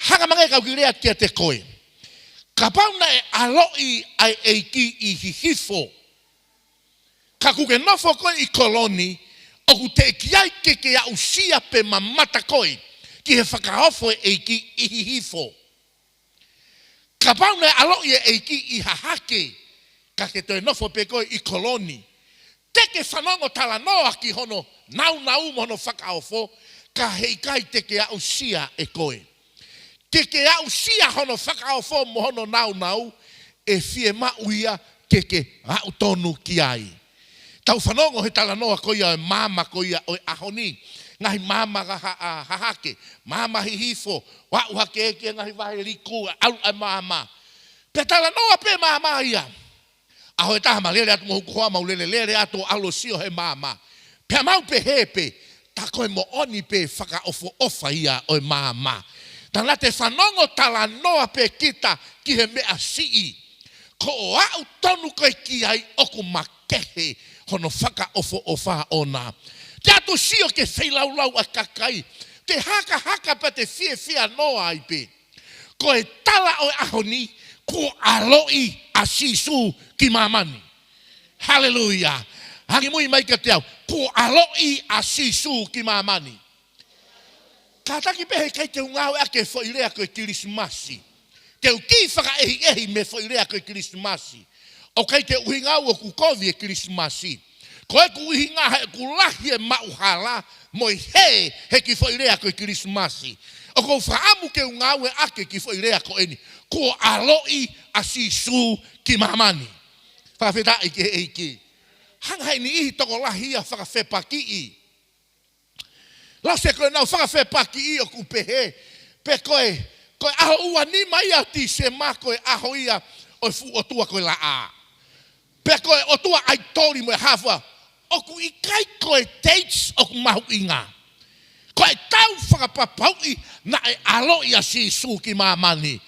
Hanga mai ke u kau ki lea kiate koe. Kapau naʻe ʻaloʻi ʻa e ʻEiki ʻi Hihifo, ka ʻoku ke nofo koe ʻi Koloni, ʻoku teʻeki ai ke ke aʻusia pe mamata koe ki he fakaofo e ʻEiki ʻi Hihifo. Kapau naʻe ʻaloʻi e ʻEiki ʻi Hahake, ka ke toe nofo pē koe ʻi Koloni, te ke fanongo talanoa ki hono nāunau mo hono fakaofo, ka heʻikai te ke aʻusia ʻe koe. Ke ke aʻusia hono fakaofo mo hono nāunau, ʻe fiemaʻu ia ke ke aʻu tonu ki ai. Tau fanongo he talanoa ko ia ʻo e maama ko ia ʻo e ʻaho ni. Ngaahi maama ʻa Ha-, ʻa Hahake, maama Hihifo, ʻo aʻu hake ki he ngaahi vahe liku, ʻalu ʻa e maama. Pea talanoa pē maama ia. ʻAho ʻe taha ma lele atu mo hoku hoa, mau lele lele atu ʻo ʻalu ʻo sio he maama. Pea mau pehē pē, tā ko e moʻoni pē fakaʻofoʻofa ia ʻo e maama. Tā naʻa te fanongo talanoa pē kita ki he meʻa siʻi. Ko ʻoku tonu ko ē ki ai ʻoku makehe hono fakaʻofoʻofa ʻona. Te atu sio ki he feilaulau ʻa e kakai. Te hakahaka pea te fiefia noa ai pē. Ko e tala ʻo e ʻaho ni, kuo ʻaloʻi ʻa Sīsū ki māmani. Haleluia. Hangē mui mai kiate au, kuo ʻaloʻi ʻa Sīsū ki māmani. Kātaki pē heʻikai te u ngāueʻaki e foʻi lea ko e Kilisimasi. Te u kiʻi fakaʻehiʻehi mei he foʻi lea ko e Kilisimasi. ʻOku ʻikai ke ʻuhinga au ʻoku kovi e Kilisimasi. Ko ʻeku ʻuhinga he ʻoku lahi e maʻuhala mo e hē he kiʻi foʻi lea ko e Kilisimasi. ʻOku ou fakaʻamu ke u ngāueʻaki e kiʻi foʻi lea ko eni. Kuo ʻaloʻi ʻa Sīsū ki māmani. Fakafetaʻi ki he ʻEiki. Hanga ʻe he niʻihi tokolahi ia ʻo fakafepakiʻi. Lose ko ʻenau fakafepakiʻi ʻoku pehē, pe ko e, ko e ʻaho ua nima ia ʻo Tīsema ko e ʻaho ia ʻo e fuʻu ʻotua ko e laʻā. Pe ko e ʻotua ʻaitoli mo e hā fua. ʻOku ʻikai ko e dates ʻoku mahuʻinga. Ko e tau fakapapauʻi naʻe ʻaloʻi ʻa Sīsū ki māmani.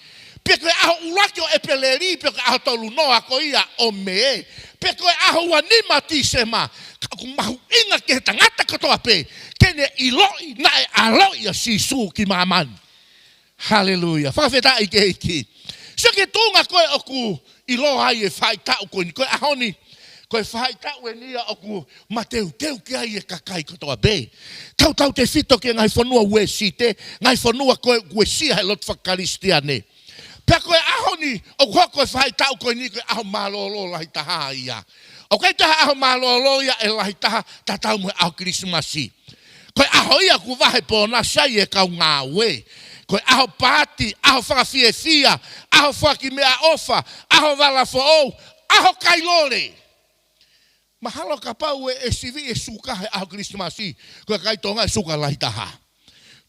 Pe ko e ʻaho ʻuluaki ʻo ʻEpeleli, pe ko e ʻaho tolu noa ko ia ʻo Mē. Pe ko e ʻaho ua nima Tīsema. Ka ʻoku mahuʻinga ki he tangata kotoa pē ke ne ʻiloʻi naʻe ʻaloʻi ʻa Sīsū ki māmani. Haleluia. Fakafetaʻi ki he ʻEiki. Sio ki he tuʻunga ko ē ʻoku ʻiloa ai e faʻahitaʻu ko eni, ko e ʻaho ni. Ko e faʻahitaʻu eni ia ʻoku mateuteu ki ai e kakai kotoa pē. Tautautefito ki he ngaahi fonua Uēsite, ngaahi fonua ko ē ʻoku uesia he lotu fakakalisitiane. Pea ko e ʻaho ni, ʻoku hoko e faʻahitaʻu ko eni ko e ʻaho mālōlō lahi taha ia. ʻOku ʻikai ko ha ʻaho mālōlō ia ʻe lahi taha, tatau mo e ʻaho Kilisimasi. Ko e ʻaho ia ʻoku vahe pōnasi ai e kau ngāue. Ko e ʻaho paati, ʻaho fakafiefia, ʻaho foaki meʻaʻofa, ʻaho vala foʻou, ʻaho kai lole. Mahalo kapau ʻe, ʻe sivi e suka he ʻaho Kilisimasi, ko e kakai Tonga e suka lahi taha.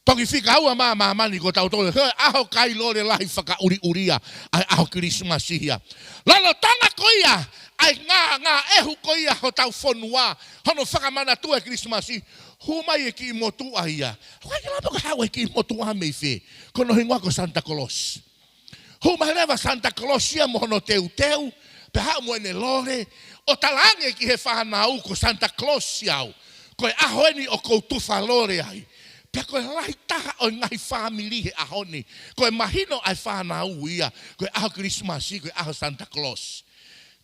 Toki fika ua mā māmani ko tautolu, he ʻaho kai lole lahi fakaʻuliʻulia ʻa e ʻaho Kilisimasi ia. Lolotonga ko ia, ʻa e ngā, ngā ʻehu ko ia hotau fonua, hono fakamanatua e Kilisimasi, hū mai e kiʻi motuʻa ia. ʻOku ʻikai ke lava ke haʻu e kiʻi motuʻa mei fē, ko hono hingoa ko Santa Claus. Hū mai leva Santa Claus ia mo hono teuteu, pea haʻu mo ʻene lole, ʻo talaange ki he fānau ko Santa Claus ia au. Ko e ʻaho eni ʻoku ou tufa lole ai. Pea ko e lahi taha ʻo e ngaahi fāmili he ʻaho ni. Ko e mahino ʻa e fānau ia, ko e ʻaho Kilisimasi, ko e ʻaho Santa Claus.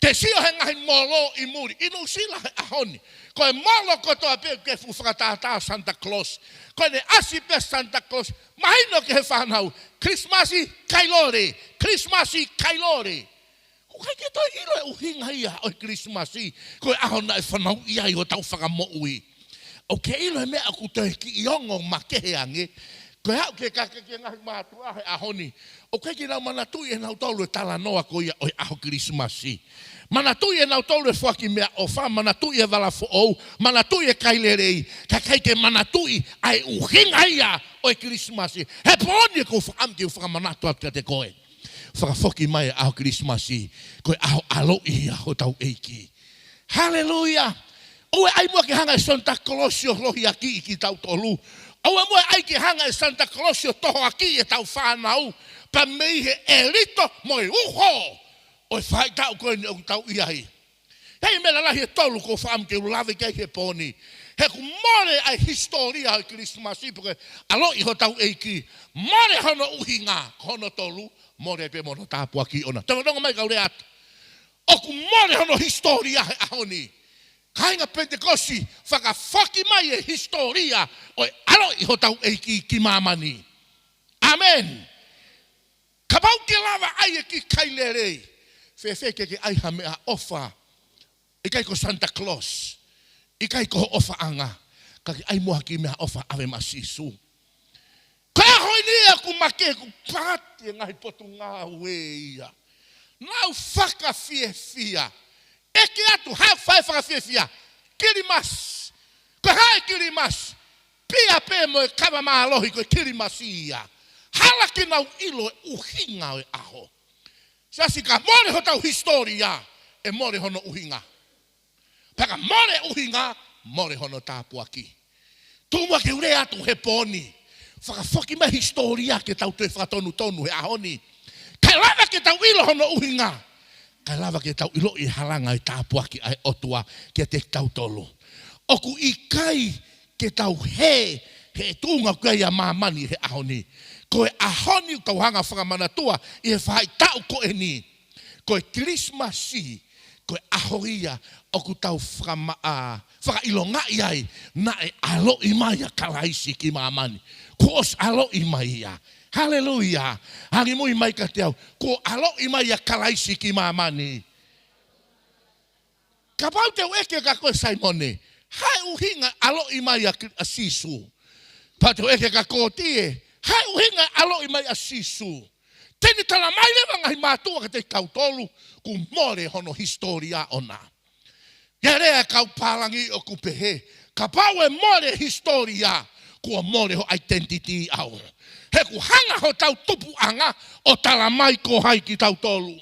Te sio he ngaahi molo ʻi muli, ʻi Nuʻusila he ʻaho ni. Ko e molo kotoa pē ke fuʻu fakatātā Santa Claus. Ko ʻene ʻasi pē Santa Claus. Mahino ki he fānau, Kilisimasi kai lole, Kilisimasi kai lole. ʻOku ʻikai ke toe ʻilo e ʻuhinga ia ʻo e Kilisimasi, ko e ʻaho naʻe fanauʻi ai hotau Fakamoʻui. ʻOku ke ʻilo e meʻa ʻoku toe kiʻi ongo makehe ange, ko e haʻu ke kake ki he ngaahi mātuʻa he ʻaho ni. ʻOku ʻikai ke nau manatuʻi ʻe nautolu e talanoa ko ia ʻo e ʻaho Kilisimasi. Manatuʻi ʻe nautolu e foaki meʻaʻofa, manatuʻi e vala foʻou, manatuʻi e kai lelei, ka ʻikai ke manatuʻi ʻa e ʻuhinga ia ʻo e Kilisimasi. He pō ni ʻoku ou fakaʻamu ke u fakamanatu atu kiate koe. Fakafoki mai e ʻaho Kilisimasi, ko e ʻaho ʻaloʻi ia hotau ʻEiki. Haleluia! ʻOua ʻe ʻai muʻa ke hanga e Santa Claus ʻo lohiakiʻi kitautolu. ʻOua muʻa ʻe ʻai ke hanga e Santa Claus ʻo tohoakiʻi ʻetau fānau, pea mei he ʻelito mo e uho ʻo e faʻahitaʻu ko eni ʻoku tau ʻi ai. Hei, meʻa lalahi ʻe tolu ʻoku ou fakaʻamu ke u lave ki ai he pō ni. He ʻoku mole ʻa e hisitōlia ʻo e Kilisimasi pe ko e ʻaloʻi hotau ʻEiki. Mole hono ʻuhinga, ko hono tolu, mole pē mo hono tāpuaki ʻona. Tonga tonga mai kau lea atu. ʻOku mole hono hisitōlia he ʻaho ni. Kāinga Penitekosi, fakafoki mai e hisitōlia ʻo e ʻaloʻi hotau ʻEiki ki māmani. ʻĀmeni. Kapau ke lava ʻai e kiʻi kai lelei, fēfē ke ke ʻai ha meʻaʻofa? ʻIkai ko Santa Claus, ʻikai ko ho ʻofaʻanga, ka ke ʻai muʻa ha kiʻi meʻaʻofa ʻave maʻa Sīsū. Ko e ʻaho eni ia ʻoku makehe, ʻoku paati e ngaahi potungāue ia. Nau fakafiefia. ʻEke atu, hā e fai fakafiefia? Kilimasi. Ko e hā e Kilimasi? Pea pē mo e kava mālohi ko e Kilimasi ia. Hala ke nau ʻilo e ʻuhinga ʻo e ʻaho. Siasi, ka mole hotau hisitōlia, ʻe mole hono ʻuhinga. Pea ka mole ʻuhinga, mole hono tāpuaki. Tuku muʻa ke u lea atu he pō ni. Fakafoki mai hisitōlia ke tau toe fakatonutonu he ʻaho ni. Kae lava ke tau ʻilo hono ʻuhinga. Kae lava ke tau ʻiloʻi e halanga e tāpuaki ʻa e ʻOtua kiate kitautolu. ʻOku ʻikai ke tau hē he tuʻunga ko ia ʻa māmani he ʻaho ni. Ko e ʻaho ni ʻoku tau hanga fakamanatua ʻi he faʻahitaʻu ko eni. Ko e Kilisimasi, ko e ʻaho ia ʻoku tau fakama-, ʻa, fakaʻilongaʻi ai naʻe ʻaloʻi mai ʻa Kalaisi ki māmani. Kuo ʻosi ʻaloʻi mai ia. Haleluia. Angimui mai kiate au. Kuo ʻaloʻi mai ʻa Kalaisi ki māmani. Kapau te u ʻeke kia koe Saimone, hā e ʻuhinga e ʻaloʻi mai ʻa Kri-, ʻa Sīsū? Pea te u ʻeke kia Kotie, hā e ʻuhinga e ʻaloʻi mai ʻa Sīsū? Te ne talamai leva ngaahi mātuʻa kiate kitautolu, kuo mole hono hisitōlia ʻona. ʻI ai e lea ʻa e kau pālangi ʻoku pehē, kapau ʻe mole e hisitōlia, kuo mole ho identity ʻaʻau. He kuo hanga hotau tupuʻanga ʻo talamai ko hai kitautolu.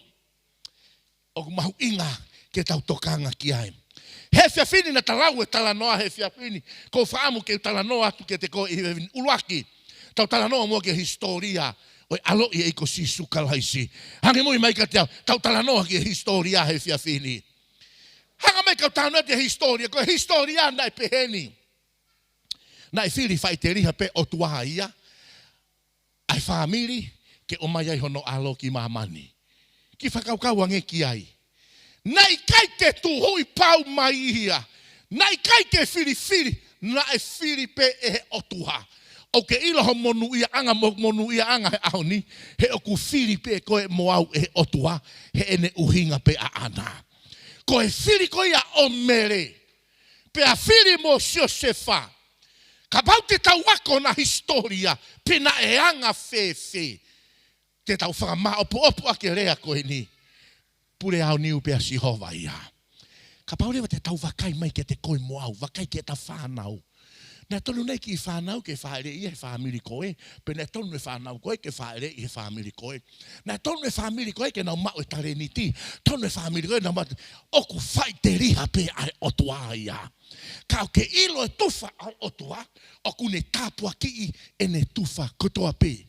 ʻOku mahuʻinga ke tau tokanga ki ai. He efiafi ni naʻa ta lau e talanoa he efiafi ni, ʻoku ou fakaʻamu ke u talanoa atu kiate koe he efiafi ni. ʻUluaki, tau talanoa muʻa ki he hisitōlia ʻo e ʻaloʻi ʻe he ʻEiki ko Sīsū Kalaisi. Angimui mai kiate au, tau talanoa ki he hisitōlia he efiafi ni. Hanga mai kau talanoa ki he hisitōlia, ko e hisitōlia naʻe pehē ni. Naʻe fili faʻiteliha pē ʻOtua ia ʻa e fāmili ke ʻomai ai hono ʻAlo ki māmani. Kiʻi fakakaukau ange ki ai. Naʻe ʻikai ke tuhuʻi pau mai ia. Naʻe ʻikai ke filifili. Naʻe fili pē ʻe he ʻOtua. ʻOku ke ʻilo ho monūʻiaʻanga mo monūʻiaʻanga he ʻaho ni. He ʻoku fili pē koe mo au ʻe he ʻOtua. He ʻene ʻuhinga pē ʻaʻana. Ko e fili ko ia ʻo Mele. Pea fili mo Siosefa. Kapau te tau ako ʻena hisitōlia, pe naʻe anga fēfē. Te tau fakamāʻopoʻopo ʻaki e lea ko eni. Pule aoniu pē ʻa Sihova ia. Kapau leva te tau vakai mai kiate koe mo au, vakai ki heʻeta fānau. Naʻe tonu nai e kiʻi fānau ke fāʻeleʻi ia he fāmili ko ē, pe naʻe tonu e fānau ko ē ke fāʻeleʻi he fāmili ko ē. Naʻe tonu e fāmili ko ē ke nau maʻu e talēniti, tonu e fāmili ko ē nau maʻu, ʻoku faʻiteliha pē ʻa e ʻOtua ia. Ka ʻoku ke ʻilo e tufa ʻa e ʻOtua, ʻoku ne tāpuakiʻi ʻene tufa kotoa pē.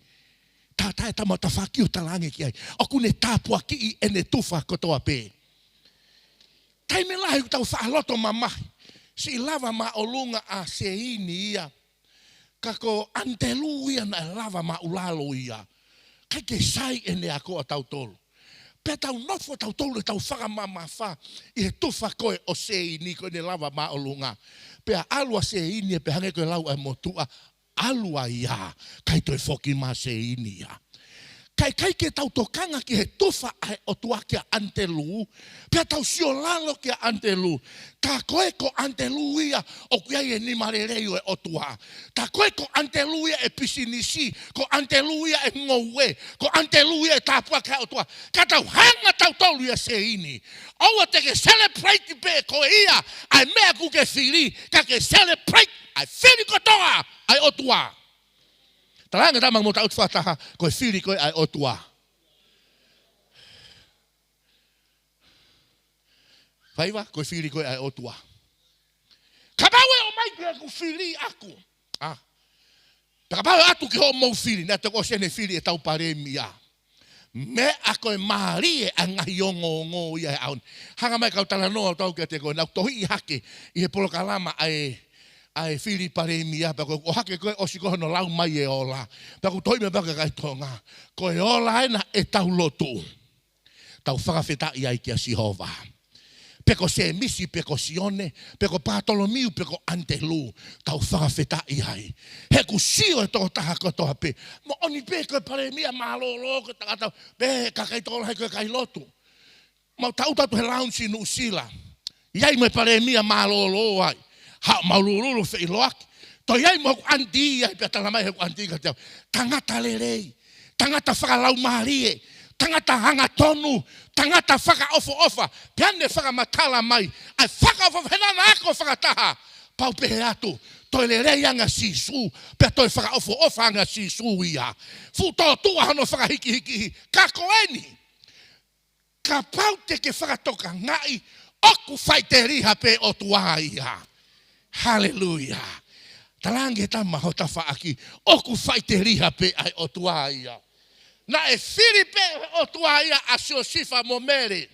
Tātā e tama tafaʻaki ʻo talaange ki ai. ʻOku ne tāpuakiʻi ʻene tufa kotoa pē. Taimi lahi ʻoku tau faʻa loto mamahi. Siʻi lava māʻolunga ʻa Seini ia. Ka ko ʻAnitelū ia naʻe lava māʻulalo ia. ʻIkai ke sai ʻene ako ʻatautolu. Pea tau nofo tautolu ʻetau fakamamafa ʻi he tufa ko ē ʻo Seini ko ʻene lava māʻolunga. Pea ʻalu ʻa Seini ia pea hangē ko e lau ʻa e motuʻa, ʻalu ʻa ia, ʻikai toe foki mai ʻa Seini ia. Ka ʻikai ke tau tokanga ki he tufa ʻa e ʻOtua kia ʻAnitelū, pea tau siolalo kia ʻAnitelū. Tā ko ē ko ʻAnitelū ia ʻoku ʻi ai e nima lelei ʻo e ʻOtua. Tā ko ē ko ʻAnitelū ia e pisinisi, ko ʻAnitelū ia e ngoue, ko ʻAnitelū ia e tāpuaki ʻa e ʻOtua. Ka tau hanga tautolu ia Seini. ʻOua te ke celebrate pē koe ia ʻa e meʻa ʻoku ke fili, ka ke celebrate ʻa e fili kotoa ʻa e ʻOtua. Talaange tama mo taʻutu fakataha, ko e fili koe ʻa e ʻOtua. Faiva, ko e fili koe ʻa e ʻOtua. Kapau ʻe ʻomai pē ʻeku fili ʻaku. ʻA. Pea kapau ʻe ʻatu ki hoʻomou fili, naʻa tau ʻosi ʻene fili ʻetau palēmia. Meʻa ko e mālie ʻa e ngaahi ongoongo ia he ʻaho ni. Hanga mai kau talanoa ʻo tau kiate koe, naʻa ku tohiʻi hake ʻi he polokalama ʻa e, ʻa e fili palēmia, pea ko e ʻohake ko ē ʻosi ko hono lau mai e ola. Pea ku tohiʻi mai pea ka kai Tonga. Ko e ola ena ʻetau lotu. Tau fakafetaʻi ai kia Sihova. Pe ko Sēmisi, pe ko Sione, pe ko Pātolomiu, pe ko ʻAnitelū, tau fakafetaʻi ai. He ʻoku sio e tokotaha kotoa pē. Moʻoni pē ko e palēmia mālōlō, ko e tangata, pe kakai tokolahi ko e kai lotu. Mau taʻutu atu he lounge Nuʻusila. ʻI ai mo e palēmia mālōlō ai. Haʻu mau lulululu feʻiloaki. Toe ʻi ai mo hoku ʻanitī ai pea talamai hoku ʻanitī kiate au. Tangata lelei. Tangata fakalaumālie. Tangata angatonu. Tangata fakaʻofoʻofa. Pea ne fakamatala mai. ʻA e fakaʻofoʻofa he naʻa na ako fakataha. Pea u pehē atu. Toe lelei ange ʻa Sīsū. Pea toe fakaʻofoʻofa ange ʻa Sīsū ia. Fuʻu tōtuʻa hono fakahikihiki. Ka ko eni. Kapau te ke fakatokangaʻi, ʻoku faʻiteliha pē ʻOtua ia. Haleluia. Talaange ki he tama ho tafaʻaki, ʻoku faʻiteliha pē ʻa e ʻOtua ia. Naʻe fili pē ʻe he ʻOtua ia ʻa Siosefa mo Mele.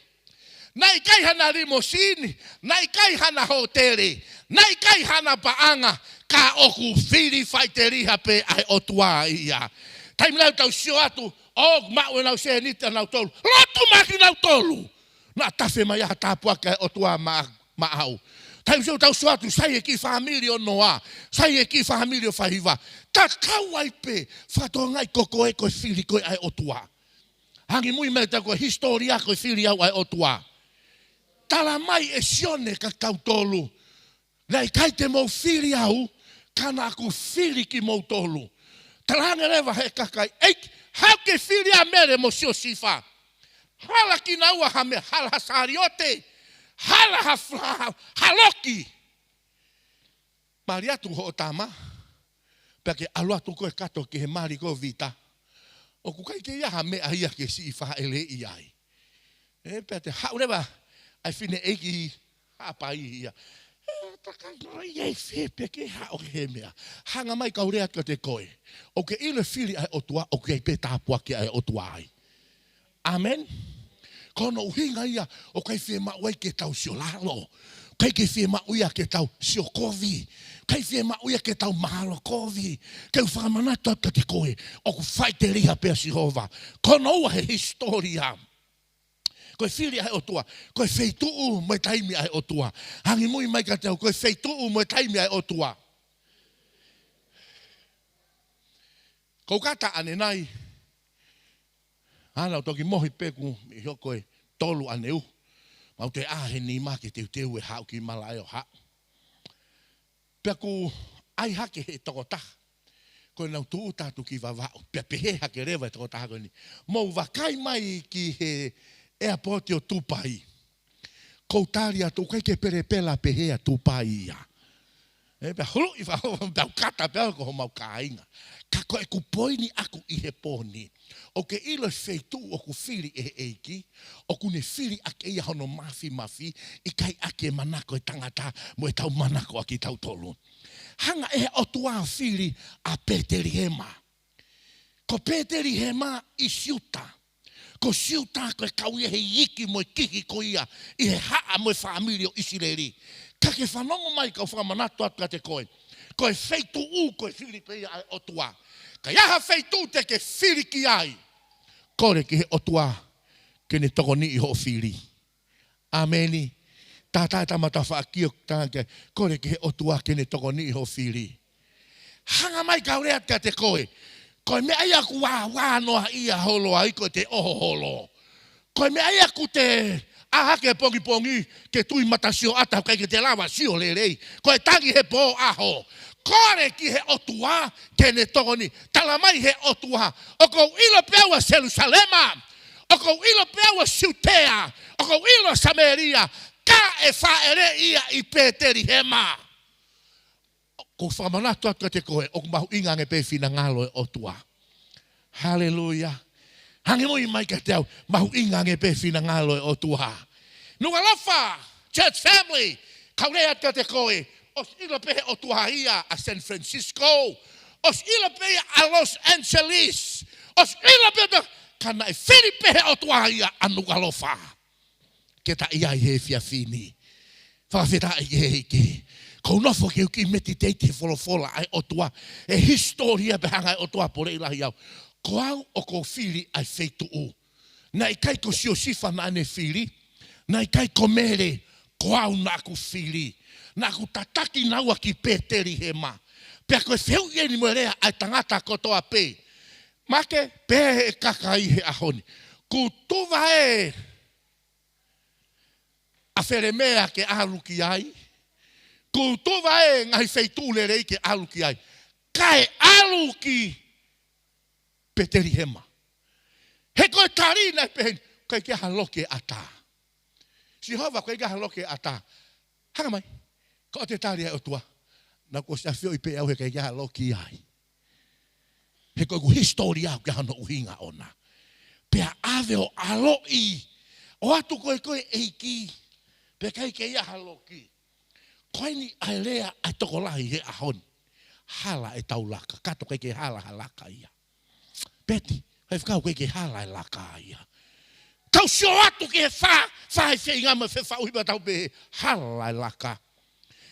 Naʻe ʻikai hana limosini, naʻe ʻikai hana hōtele, naʻe ʻikai hana paʻanga, ka ʻoku fili faʻiteliha pē ʻa e ʻOtua ia. Taimi lahi ʻoku tau sio atu, ʻoku maʻu ʻenau sēniti ʻanautolu. Lotu mai kinautolu. Naʻa tafe mai ha tāpuaki ʻa e ʻOtua maʻa, maʻau. Taimi sio ʻoku tau sio atu, sai e kiʻi fāmili ʻo Noa, sai e kiʻi fāmili ʻo Fahiva. Tatau ai pē, fakatokangaʻi ko koe ko e fili koe ʻa e ʻOtua. Hangē mui mai ta ko e hisitōlia ko e fili au ʻa e ʻOtua. Tala mai ʻe Sione kia kitautolu. Naʻe ʻikai te mou fili au, ka naʻa ku fili kimoutolu. Talaange leva ʻe he kakai, ʻEiki, haʻu ke fili ʻa Mele mo Siosefa. Hala kinaua ha meʻa, hala ha saliote, hala ha, ha, ha loki. Mali atu hoʻo tama, pea ke ʻalu atu koe kātoa ki he mali ko Vita. ʻOku ʻikai ke ʻi ai ha meʻa ia ke siʻi fāʻeleʻi ai. ʻE, pea te haʻu leva ʻa e fineʻeiki Haʻapai ia. ʻE, takai ko ia ʻi fē pea ke haʻu ki he meʻa. Hanga mai kau lea atu kiate koe. ʻOku ke ʻilo e fili ʻa e ʻOtua, ʻoku ʻi ai pē tāpuaki ʻa e ʻOtua ai. ʻĀmeni. Ko hono ʻuhinga ia, ʻoku ʻikai fiemaʻu ai ke tau sio lalo. ʻIkai ke fiemaʻu ia ke tau sio kovi. ʻIkai fiemaʻu ia ke tau mahalo kovi. Ke u fakamanatu atu kiate koe, ʻoku faʻiteliha pē ʻa Sihova. Ko hono ua he hisitōlia. Ko e fili ʻa e ʻOtua. Ko e feituʻu mo e taimi ʻa e ʻOtua. Hangē mui mai kiate au, ko e feituʻu mo e taimi ʻa e ʻOtua. Ko u kata ʻanenai, ʻa ʻeku toki mohi pē kuo hoko e tolu ʻaneuhu. Mau toe ʻā he nima ke teuteu e haʻu ki malaʻe ʻo haʻu. Pea kuo ʻai hake ʻe he tokotaha. Ko ʻenau tūʻuta atu ki Vavaʻu. Pea pehē hake leva ʻe he tokotaha ko eni, mou vakai mai ki he ʻeapooti ʻo Tupai. Ko u tali atu, ʻoku ʻikai ke pelepela pehē ʻa Tupai ia. ʻE, pea huluʻi faʻo, pea u kata pea ko homau kāinga. Ka ko ʻeku poini ʻaku ʻi he pō ni, ʻoku ke ʻilo e feituʻu ʻoku fili ʻe he ʻEiki, ʻoku ne fili ʻaki ia hono mafimafi, ʻikai ʻaki e manako e tangata mo ʻetau manako ʻa kitautolu. Hanga ʻe he ʻOtua ʻo fili ʻa Petelihema. Ko Petelihema ʻi Siuta. Ko Siuta ko e kau ia he iiki mo e kihi ko ia ʻi he haʻa mo e fāmili ʻo ʻIsileli. Ka ke fanongo mai kau fakamanatu atu kiate koe. Ko e feituʻu ko e fili pē ia ʻa e ʻOtua. Ka ʻi ai ha feituʻu te ke fili ki ai, kole ki he ʻOtua ke ne tokoniʻi hoʻo fili. ʻĀmeni. Tātā e tama tafaʻaki ʻo tānaki, kole ki he ʻOtua ke ne tokoniʻi hoʻo fili. Hanga mai kau lea atu kiate koe. Ko e meʻa ia ʻoku vāvā noa ia holo ai ko e te ʻoho holo. Ko e meʻa ia ʻoku te ʻā hake pongipongi ke tui mata sio ʻata ʻoku ʻikai ke te lava sio lelei. Ko e tangi he pō ʻaho. Kole ki he ʻOtua ke ne tokoniʻi. Tala mai he ʻOtua, ʻoku ou ʻilo pē au ʻa Selusalema. ʻOku ou ʻilo pē au ʻa Siutea. ʻOku ou ʻilo ʻa Samēlia. Ka ʻe fāʻeleʻi ia ʻi Petelihema. Ko u fakamanatu atu kiate koe, ʻoku mahuʻinga ange pē finangalo e ʻOtua. Haleluia. Hangē mui mai kiate au, mahuʻinga ange pē finangalo e ʻOtua. Nukuʻalofa, church family, kau lea atu kiate koe, ʻosi ʻilo pē he ʻOtua ia ʻa San Francisco. ʻOsi ʻilo pē ia ʻa Los Angeles. ʻOsi ʻilo pē ʻOtua, ka naʻe fili pē he ʻOtua ia ʻa Nukuʻalofa. Ke ta ʻi ai he efiafi ni. Fakafetaʻi ki he ʻEiki. Ko u nofo ke u kiʻi meditate he folofola ʻa e ʻOtua. E hisitōlia pē hanga ʻe he ʻOtua poleʻi lahi au. Ko au ʻoku ou fili ʻa e feituʻu. Naʻe ʻikai ko Siosefa naʻa ne fili. Naʻe ʻikai ko Mele, ko au naʻa ku fili. Naʻa ku tataki naua ki Petelihema. Pea ko e fehuʻi eni mo e lea ʻa e tangata kotoa pē. Make, pehē ʻe he kakai he ʻaho ni. Kuo tuva ē ʻa Felemea ke ʻalu ki ai. Kuo tuva ē ngaahi feituʻu lelei ke ʻalu ki ai. Kae ʻalu ki Petelihema. He ko e tali naʻe pehē ni, ʻikai ke ʻi ai ha loki ʻe ʻatā. Sihova, ʻikai ke ʻi ai ha loki ʻe ʻatā. Hanga mai. Ka ʻoku te tali ʻa e ʻOtua, naʻa ku ʻosi ʻafioʻi pē au he ʻikai ke ʻi ai ha loki ai. He ko ʻeku hisitōlia ʻoku ʻi ai hono ʻuhinga ʻona. Pea ʻave ʻo ʻaloʻi ʻOatu ko ē ko e ʻEiki, pea ʻikai ke ʻi ai ha loki. Ko eni ʻa e lea ʻa e tokolahi he ʻaho ni. Hala ʻetau laka, kato ʻikai ke hala ha laka ia. Peti, faifekau, ʻikai ke hala e laka ia. Tau sio atu ki he fā, fā e feinga mo e fefaʻuhi pea tau pehē hala e laka.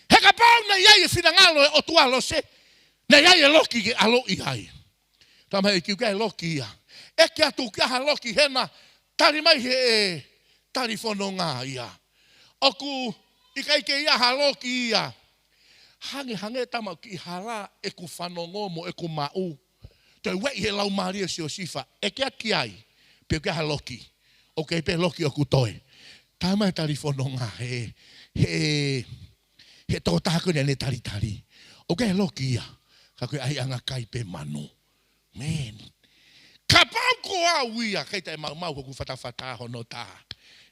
He kapau naʻe ʻi ai e finangalo e ʻOtua, Lose, naʻe ʻi ai e loki ke ʻaloʻi ai. Tama e kiu ke loki ia. ʻEke atu ki ha loki hena, tali mai he ʻe tali fononga ia. ʻOku ʻikai ke ʻi ai ha loki ia. Hangē, hangē tama ki hala ʻeku fanongo mo ʻeku maʻu. Toe ueʻi he laumālie ʻo Siosifa, ʻeke atu ki ai, pe ʻoku ʻi ai ha loki. ʻOku ʻi ai pē loki ʻoku toe. Tama e tali fononga he, he, he tokotaha ko eni naʻa ne talitali. ʻOku ʻi ai loki ia, ka ko e ʻaiʻanga kai pē manu. Man. Kapau ko au ia, kai taʻe maumau hoku fatafata hono taha.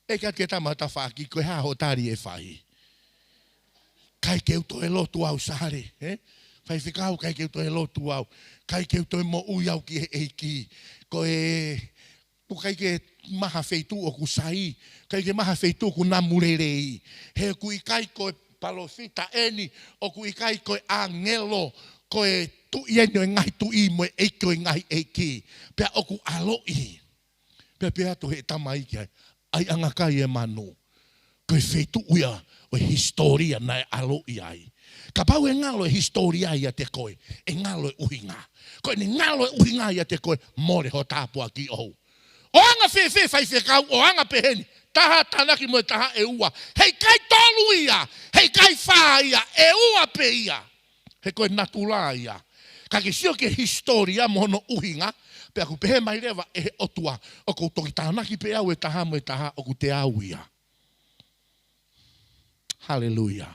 ʻEke atu ki he tama tafaʻaki, ko e hā hoʻo tali ʻe fai? ʻIkai ke u toe lotu au, Sale, ē? Faifekau, ʻikai ke u toe lotu au. ʻIkai ke u toe moʻui au ki he ʻEiki. Ko e, ʻoku ʻikai ke maha feituʻu ʻoku sai. ʻIkai ke maha feituʻu ʻoku namu lelei. He ʻoku ʻikai ko e palōfita eni, ʻoku ʻikai ko e ʻāngelo, ko e Tuʻi eni ʻo e ngaahi tuʻi mo e ʻEiki ʻo e ngaahi ʻeiki. Pea ʻoku ʻaloʻi. Pea pehē atu he tama ia ki ai, ʻaiʻanga kai e manu. Ko e feituʻu ia ʻo e hisitōlia naʻe ʻaloʻi ai. Kapau ʻe ngalo e hisitōlia ʻiate koe, ʻe ngalo e ʻuhinga. Ko ʻene ngalo e ʻuhinga ʻiate koe, mole ho tāpuaki ʻoʻou. ʻO anga fēfē, faifekau? ʻO anga pehē ni, taha tānaki mo e taha ʻe ua. Heʻikai tolu ia, heʻikai fā ia, ʻe ua pē ia. He ko e natula ia. Ka ke sio ki he hisitōlia mo hono ʻuhinga, pea ʻoku pehē mai leva ʻe he ʻOtua, ʻoku ou toki tānaki pē au e taha mo e taha, ʻoku te au ia. Haleluia.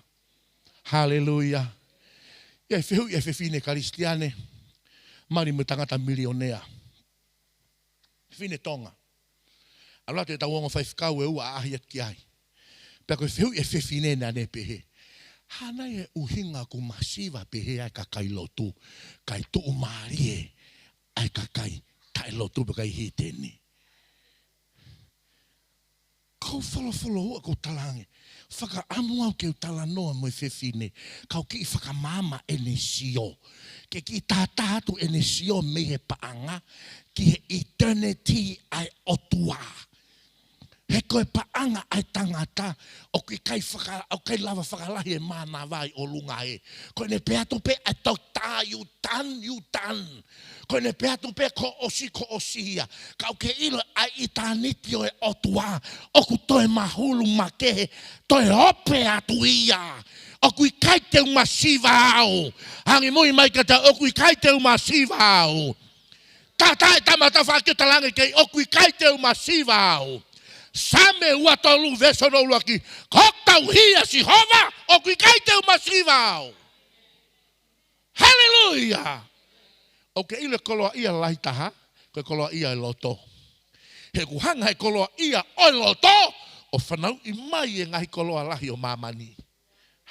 Haleluia. ʻI ai e fehuʻi ʻa e fefine Kalisitiane, mali mo e tangata milionea. Fefine Tonga. ʻAlu atu ʻetau ongo faifekau ʻe ua ʻaʻahi atu ki ai. Pea ko e fehuʻi ʻa e fefine naʻa ne pehē, hā nai e ʻuhinga ʻoku masiva pehē ʻa e kakai lotu, kae tuʻumālie ʻa e kakai taʻelotu pe kakai hiteni? Ko e folofola ʻoku ou talaange, fakaʻamu au ke u talanoa mo e fefine, kau kiʻi fakamaama ʻene sio. Ke kiʻi tātā atu ʻene sio mei he paʻanga ki he eternity ʻa e ʻOtua. He ko e paʻanga ʻa e tangata, ʻoku ʻikai faka-, ʻoku ʻikai lava fakalahi e mānava ʻi ʻolunga ē. Ko ʻene pehē atu pē ʻa e toki tā, you done, you done. Ko ʻene pehē atu pē kuo ʻosi, kuo ʻosi ia. Ka ʻoku ke ʻilo ʻa e ʻitāniti ʻo e ʻOtua, ʻoku toe mahulu makehe, toe ope atu ia. ʻOku ʻikai te u masiva au. Angimui mai kiate au, ʻoku ʻikai te u masiva au. Tātā e tama tafaʻaki ʻo talaange ki ai, ʻoku ʻikai te u masiva au. Saame ua tolu veesi hono ʻuluaki, ko hoku tauhi ʻa Sihova, ʻoku ʻikai te u masiva au. Haleluia! ʻOku ke ʻilo e koloaʻia lahi taha, ko e koloaʻia e loto. He ʻoku hanga he koloaʻia ʻo e loto ʻo fanauʻi mai e ngaahi koloa lahi ʻo māmani.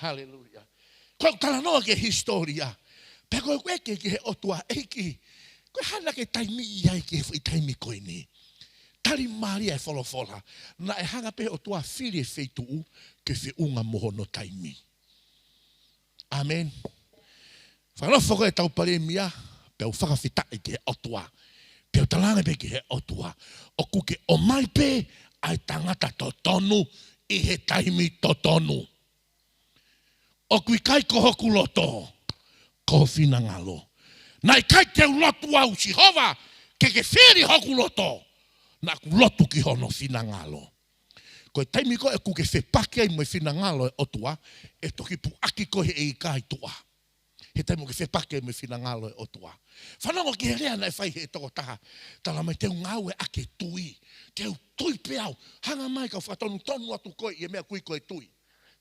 Haleluia. Ko e talanoa ki he hisitōlia. Pea ko e ʻeke ki he ʻOtua, ʻEiki, ko e hā naʻa ke taimi ai ki he foʻi taimi ko eni? Tali mālie e folofola. Naʻe hanga pē ʻOtua fili e feituʻu ke feʻunga mo hono taimi. ʻĀmeni. Fakanofo ko e tau palēmia, pea u fakafetaʻi ki he ʻOtua. Pea u talaange pē ki he ʻOtua, ʻoku ke ʻomai pē ʻa e tangata totonu ʻi he taimi totonu. ʻOku ʻikai ko hoku loto, ko ho finangalo. Naʻe ʻikai te u lotu au, Sihova, ke ke fili hoku loto. Naʻa ku lotu ki hono finangalo. Ko e taimi ko ē ʻoku ke fepaki ai mo e finangalo e ʻOtua, ʻe toki puʻaki koe he ʻikai tuʻa. He taimi ʻoku ke fepaki ai mo e finangalo e ʻOtua. Fanongo ki he lea naʻe fai he tokotaha. Tala mai, te u ngāueʻaki e tui. Te u tui pē au. Hanga mai kau fakatonutonu atu koe ʻi he meʻa ʻoku ui ko e tui.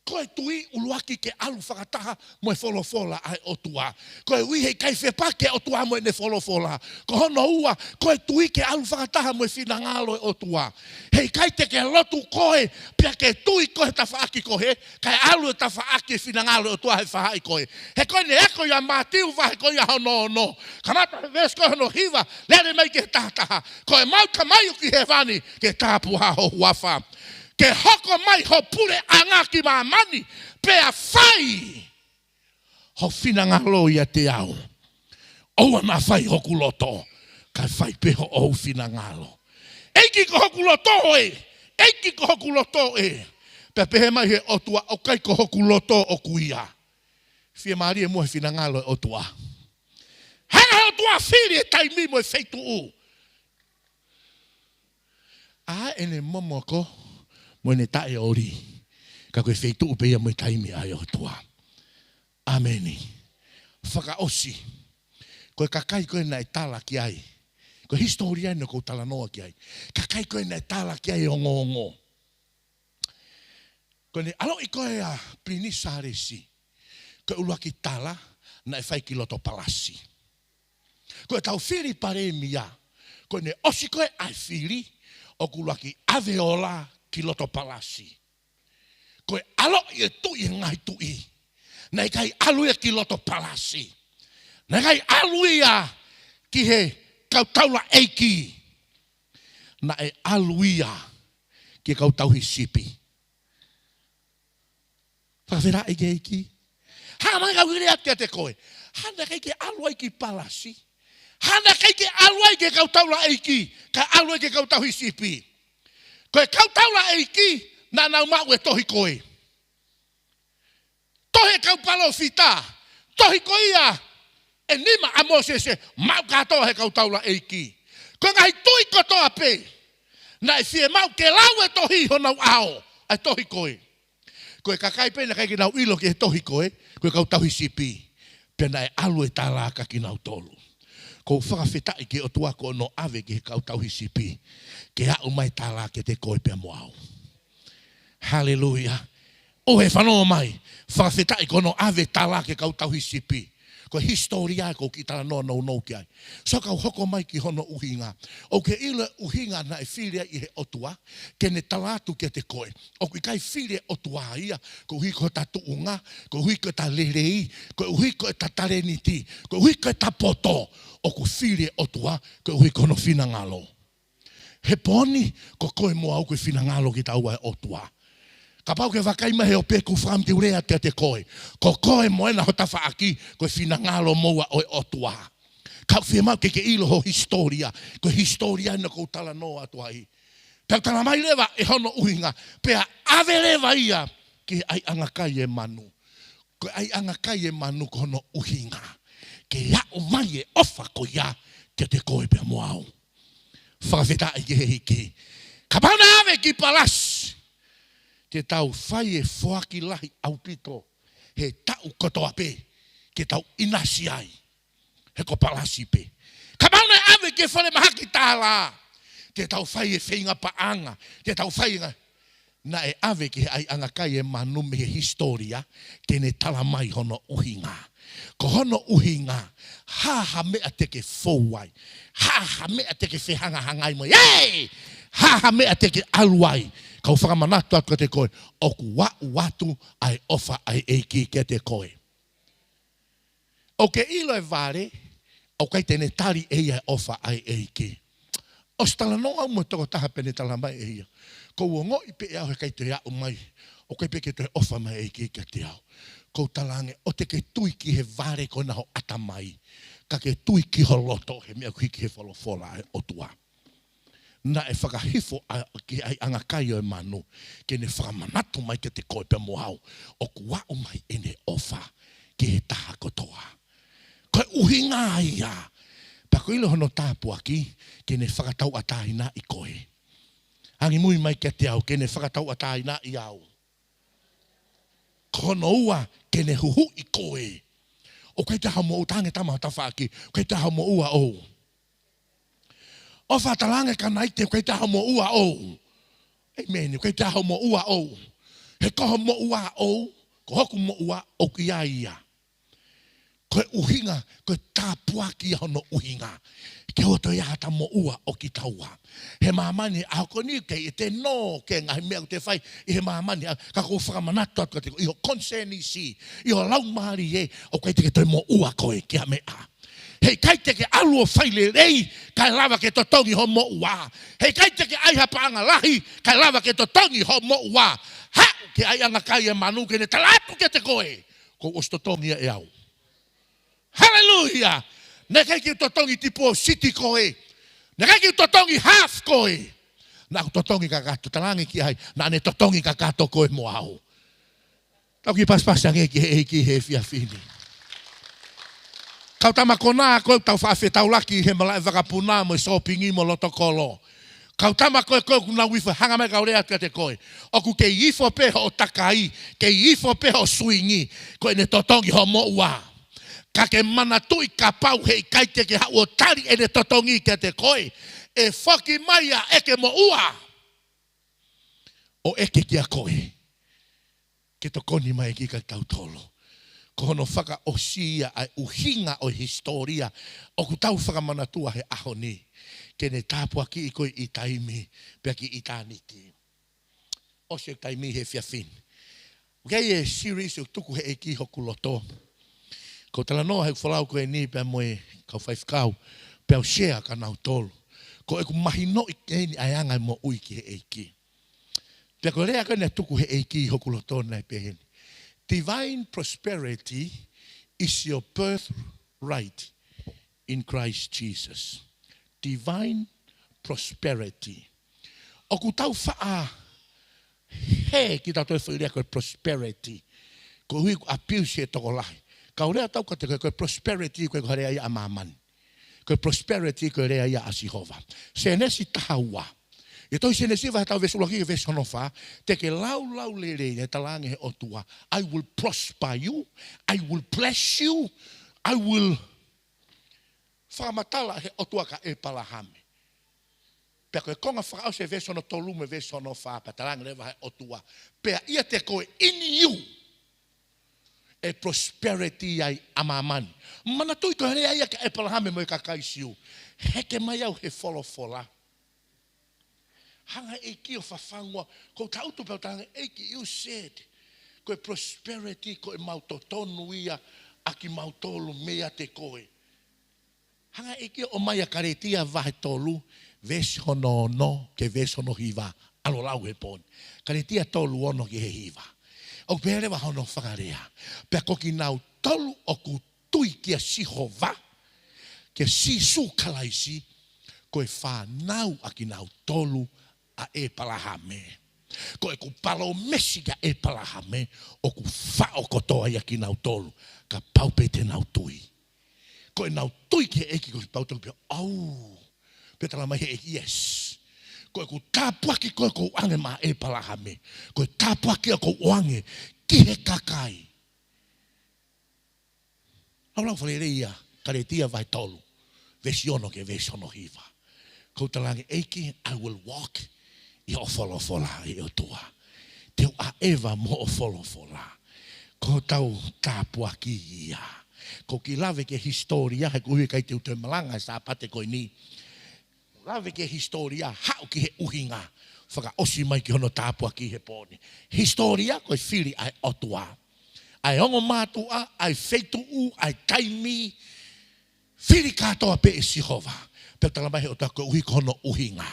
Ko e tui ʻuluaki ke ʻalu fakataha mo e folofola ʻa e ʻOtua. Koeʻuhi he ʻikai fepaki e ʻOtua mo ʻene folofola. Ko hono ua, ko e tui ke ʻalu fakataha mo e finangalo ʻo e ʻOtua. He ʻikai te ke lotu koe, pea ke tui koe he tafaʻaki ko ē, kae ʻalu e tafaʻaki e finangalo ʻo e ʻOtua he faʻahi ko ē. He ko ʻene ako ia Mātiu vahe ko ia hono ono. Kamata he veesi ko ē hono hiva, lele mai ki he taha taha. Ko e mau ka mai ʻo ki hēvani, ke tāpuhā ho huafa. Ke hoko mai ho puleʻanga ki māmani, pea fai ho finangalo ʻiate au. ʻOua naʻa fai hoku loto, kae fai pē hoʻo finangalo. ʻEiki ko hoku loto ē, ʻEiki ko hoku loto ē. Pea pehē mai he ʻOtua, ʻoku ʻikai ko hoku loto ʻoku ia. Fiemālie muʻa he finangalo ʻo e ʻOtua. Hanga he ʻOtua fili e taimi mo e feituʻu. ʻA ʻene momoko mo ʻene taʻeoli. Ka ko e feituʻu pē ia mo e taimi ʻa e ʻOtua. ʻĀmeni. Fakaʻosi. Ko e kakai ko ē naʻe tala ki ai. Ko e hisitōlia eni ʻoku ou talanoa ki ai. Kakai ko ē naʻe tala ki ai e ongoongo. Ko ʻene ʻaloʻi ko ē ʻa Pilinisi Sālesi, ko e ʻuluaki tala naʻe fai ki loto palasi. Ko ʻetau fili palēmia, ko ʻene ʻosi ko ē ʻa e fili, ʻoku ʻuluaki ʻave ola ki loto palasi. Ko e ʻaloʻi e tuʻi e ngaahi tuʻi, naʻe ʻikai ʻalu ia ki loto palasi. Naʻe ʻikai ʻalu ia ki he kau taulaʻeiki. Naʻe ʻalu ia ki he kau tauhi sipi. Fakafetaʻi ki he ʻEiki. Hanga mai kau kile atu kiate koe. Hanga ʻikai ke ʻalu ai ki palasi. Hanga ʻikai ke ʻalu ai ki he kau taulaʻeiki. Kae ʻalu ai ki he kau tauhi sipi. Ko e kau taulaʻeiki, naʻa nau maʻu e tohi ko ē. Tohi e kau palōfita, tohi ko ia ʻe nima ʻa Mōsese, maʻu kātoa he kau taulaʻeiki. Ko e ngaahi tuʻi kotoa pē, naʻe fiemaʻu ke lau e tohi honau ʻao, ʻa e tohi ko ē. Ko e kakai pē naʻe ʻikai ke nau ʻilo ki he tohi ko ē, ko e kau tauhi sipi. Pea naʻe ʻalu e tala kia kinautolu. ʻOku ou fakafetaʻi ki he ʻOtua ko hono ʻave ki he kau tauhi sipi, ke aʻu mai e tala kiate koe pea mo au. Haleluia. ʻOku fanongo mai, fakafetaʻi ko hono ʻave e tala ki he kau tauhi sipi. Ko e hisitōlia ʻoku ou kiʻi talanoa nounou ki ai. So kau hoko mai ki hono ʻuhinga. ʻOku ke ʻilo e ʻuhinga naʻe fili ai ʻe he ʻOtua, ke ne tala atu kiate koe. ʻOku ʻikai fili e ʻOtua ia, koeʻuhi ko ʻeta tuʻunga, koeʻuhi ko ʻeta lelei, koeʻuhi ko ʻeta talēniti, koeʻuhi ko ʻeta poto. ʻOku fili e ʻOtua, koeʻuhi ko hono finangalo. He pō ni, ko koe mo au ko e finangalo kitaua ʻa e ʻOtua. Kapau ʻoku ke vakai mai he ʻoku ou fakaʻamu ke u lea kiate koe. Ko koe mo ena ho tafaʻaki, ko e finangalo moua ʻo e ʻOtua. Ka ʻoku fiemaʻu ke ke ʻilo ho hisitōlia, ko e hisitōlia eni ʻoku ou talanoa atu ai. Pea tala mai leva ʻe hono ʻuhinga, pea ʻave leva ia ki he ʻaiʻanga kai e manu. Ko e ʻaiʻanga kai e manu ko hono ʻuhinga, ke aʻu mai e ʻofa ko ia kiate koe pea mo au. Fakafetaʻi ki he ʻEiki. Kapau naʻe ʻave ki palasi, te tau fai e foaki lahi ʻaupito he taʻu kotoa pē ke tau ʻinasi ai. He ko palasi pē. Kapau naʻe ʻave ki he falemahaki tala, te tau fai e feinga paʻanga, te tau fai e ngaahi Naʻe ʻave ki he ʻaiʻanga kai e manu mei he hisitōlia, ke ne tala mai hono ʻuhinga. Ko hono ʻuhinga, hā ha meʻa te ke fou ai, hā ha meʻa te ke fehangahangai mo ia, ē! Hā ha meʻa te ke ʻalu ai, kau fakamanatu atu kiate koe, ʻoku aʻu atu ʻa e ʻofa ʻa e ʻEiki kiate koe. ʻOku ke ʻilo e vale, ʻoku ʻikai te ne tali ʻe ia e ʻofa ʻa e ʻEiki. ʻOsi talanoa au mo e tokotaha pea ne tala mai ʻe ia, ʻoku ou ongoʻi pē ʻe au he ʻikai toe aʻu mai, ʻoku ʻikai pē ke toe ʻofa mai e ʻEiki kiate au. ʻOku ou talaange, ʻoua te ke tui ki he vale ko ena ho ʻatamai, ka ke tui ki ho loto he meʻa ʻoku hiki he folofola ʻa e ʻOtua. Naʻe fakahifo ʻa, ki he ʻaiʻanga kai ʻo e manu, ke ne fakamanatu mai kiate koe pea mo au, ʻoku aʻu mai ʻene ʻofa ki he taha kotoa. Ko e ʻuhinga ia, pea ʻoku ʻilo hono tāpuaki, ke ne fakatauʻatāinaʻi koe. Angimui mai kiate au, ke ne fakatauʻatāinaʻi au. Ko hono ua, ke ne huhuʻi koe. ʻOku ʻikai te u hā mo ʻou, talaange tama tafaʻaki, ʻoku ʻikai te u hā mo ʻou ʻou. ʻOfa, talaange kia naite, ʻoku ʻikai te u hā mo ʻou ʻou. ʻĒmeni, ʻoku ʻikai te u hā mo ʻou ʻou. He ko ho moʻua ʻoʻou, ko hoku moʻua ʻoku ʻi ai ia. Ko e ʻuhinga, ko e tāpuaki ia hono ʻuhinga. Ke ʻoua toe ʻi ai hata moʻua ʻo kitaua. He māmani ʻaho ko eni ʻoku ʻikai te nō ki he ngaahi meʻa ʻoku te fai ʻi he māmani, ʻa, ka ʻoku ou fakamanatu atu kiate koe ʻi ho konisēnisi, ʻi ho laumālie, ʻoku ʻikai te ke toe moʻua koe ki ha meʻa. Heʻikai te ke ʻalu ʻo fai lelei, kae lava ke totongi ho moʻua. Heʻikai te ke ʻai ha paʻanga lahi, kae lava ke totongi ho moʻua. Haʻu ke ʻai ʻa e kai ʻa e manu ke ne tala atu kiate koe, kuo u ʻosi totongi ia ʻe au. Haleluia! Naʻe ʻikai ke u totongi tipōsiti koe. Naʻe ʻikai ke u totongi half koe. Naʻa ku totongi kakato, talaange ki ai, naʻa ne totongi kakato koe mo au. Tau kiʻi pasipasi ange ki he ʻEiki he efiafi ni. Kau tama konā ko ē ʻoku tau faʻa fetaulaki he malaʻe vakapuna mo e sōpingi mo loto kolo. Kau tama ko ē ko ē ʻoku nau ifo, hanga mai kau lea kiate koe. ʻOku kei ifo pē hoʻo takai, kei ifo pē hoʻo suingi, ko ʻene totongi hoʻo moʻua. Ka ke manatuʻi kapau heʻikai te ke haʻu ʻo tali ʻene totongi kiate koe, ʻe foki mai ʻa e ʻeke moʻua ʻo ʻeke kia koe. Ke tokoni mai ki kitautolu. Ko hono fakaʻosi ia ʻa e ʻuhinga ʻo e hisitōlia ʻoku tau fakamanatua he ʻaho ni. Ke ne tāpuakiʻi koe ʻi taimi, pea ki ʻitāniti. ʻOsi e taimi he efiafi ni. ʻOku ʻi ai e series ʻoku tuku he ʻEiki hoku loto. Ko e talanoa he folau ko eni pea mo e kau faifekau, pea u share kia nautolu. Ko ʻeku mahinoʻi eni ʻa e anga e moʻui ki he ʻEiki. Pea ko e lea ko ē naʻe tuku he ʻEiki hoku loto naʻe pehē ni. Divine prosperity is your birthright in Christ Jesus. Divine prosperity. ʻOku tau faʻa hē kitautolu he foʻi lea ko e prosperity. Koeʻuhi ʻoku abuse e tokolahi. Kau lea atu kiate koe, ko e prosperity ʻoku ʻikai ko ha lea ia ʻa māmani. Ko e prosperity ko e lea ia ʻa Sihova. Sēnesi taha ua. ʻI he tohi Sēnesi vahe taha veesi ʻuluaki ki he veesi hono fā, te ke lau, lau lelei, naʻe talaange he ʻOtua, I will prosper you, I will bless you, I will, fakamatala he ʻOtua kia ʻEpalahame. Pea ko e konga fakaʻosi e veesi hono tolu mo e veesi hono fā, pea talaange leva he ʻOtua, pea ʻiate koe, in you, ʻe prosperity ai ʻa māmani. Manatuʻi ko e lea ia kia ʻEpalahame mo e kakai Siu. Heke mai au he folofola. Hanga ʻEiki ʻo fafangua, ko e taʻutu pea u talaange, ʻEiki, you said, ko e prosperity, ko e maʻu totonu ia ʻa kimautolu meiate koe. Hanga ʻEiki ʻo ʻomai ʻa Kalētia vahe tolu, veesi hono ono ki he veesi hono hiva, ʻalu ʻo lau he pō ni. Kalētia tolu ono ki he hiva. ʻOku pehē leva hono fakalea. Pea ko kinautolu ʻoku tui kia Sihova, kia Sīsū Kalaisi, ko e fānau ʻa kinautolu ʻa ʻEpalahame. Ko ʻeku palōmesi kia ʻEpalahame, ʻoku faʻo kotoa ia kinautolu, kapau pē te nau tui. Ko ʻenau tui ki he ʻEiki ko e pau tau pē, au. Pea talamai he ʻEiki, yes. Ko ʻeku tāpuaki ko ē ʻoku ou ʻoange maʻa ʻEpalahame. Ko e tāpuaki ʻoku ou ʻoange ki he kakai. Lau lau fakalelei ia, Kalētia vahe tolu, veesi ono ki he veesi hono hiva. Ko u talaange, ʻEiki, I will walk ʻi hoʻo folofola ʻe ʻOtua. Te u ʻaʻeva mo hoʻo folofola. Ko hotau tāpuaki ia. Ko e kiʻi lave ki he hisitōlia, he koeʻuhi ʻikai te u toe malanga he Sāpate ko eni. Lave ki he hisitōlia, haʻu ki he ʻuhinga. Fakaʻosi mai ki hono tāpuaki he pō ni. Hisitōlia ko e fili ʻa e ʻOtua. ʻA e ongo mātuʻa, ʻa e feituʻu, ʻa e taimi, fili kātoa pē ʻe Sihova. Pea talamai he ʻOtua koeʻuhi ko hono ʻuhinga.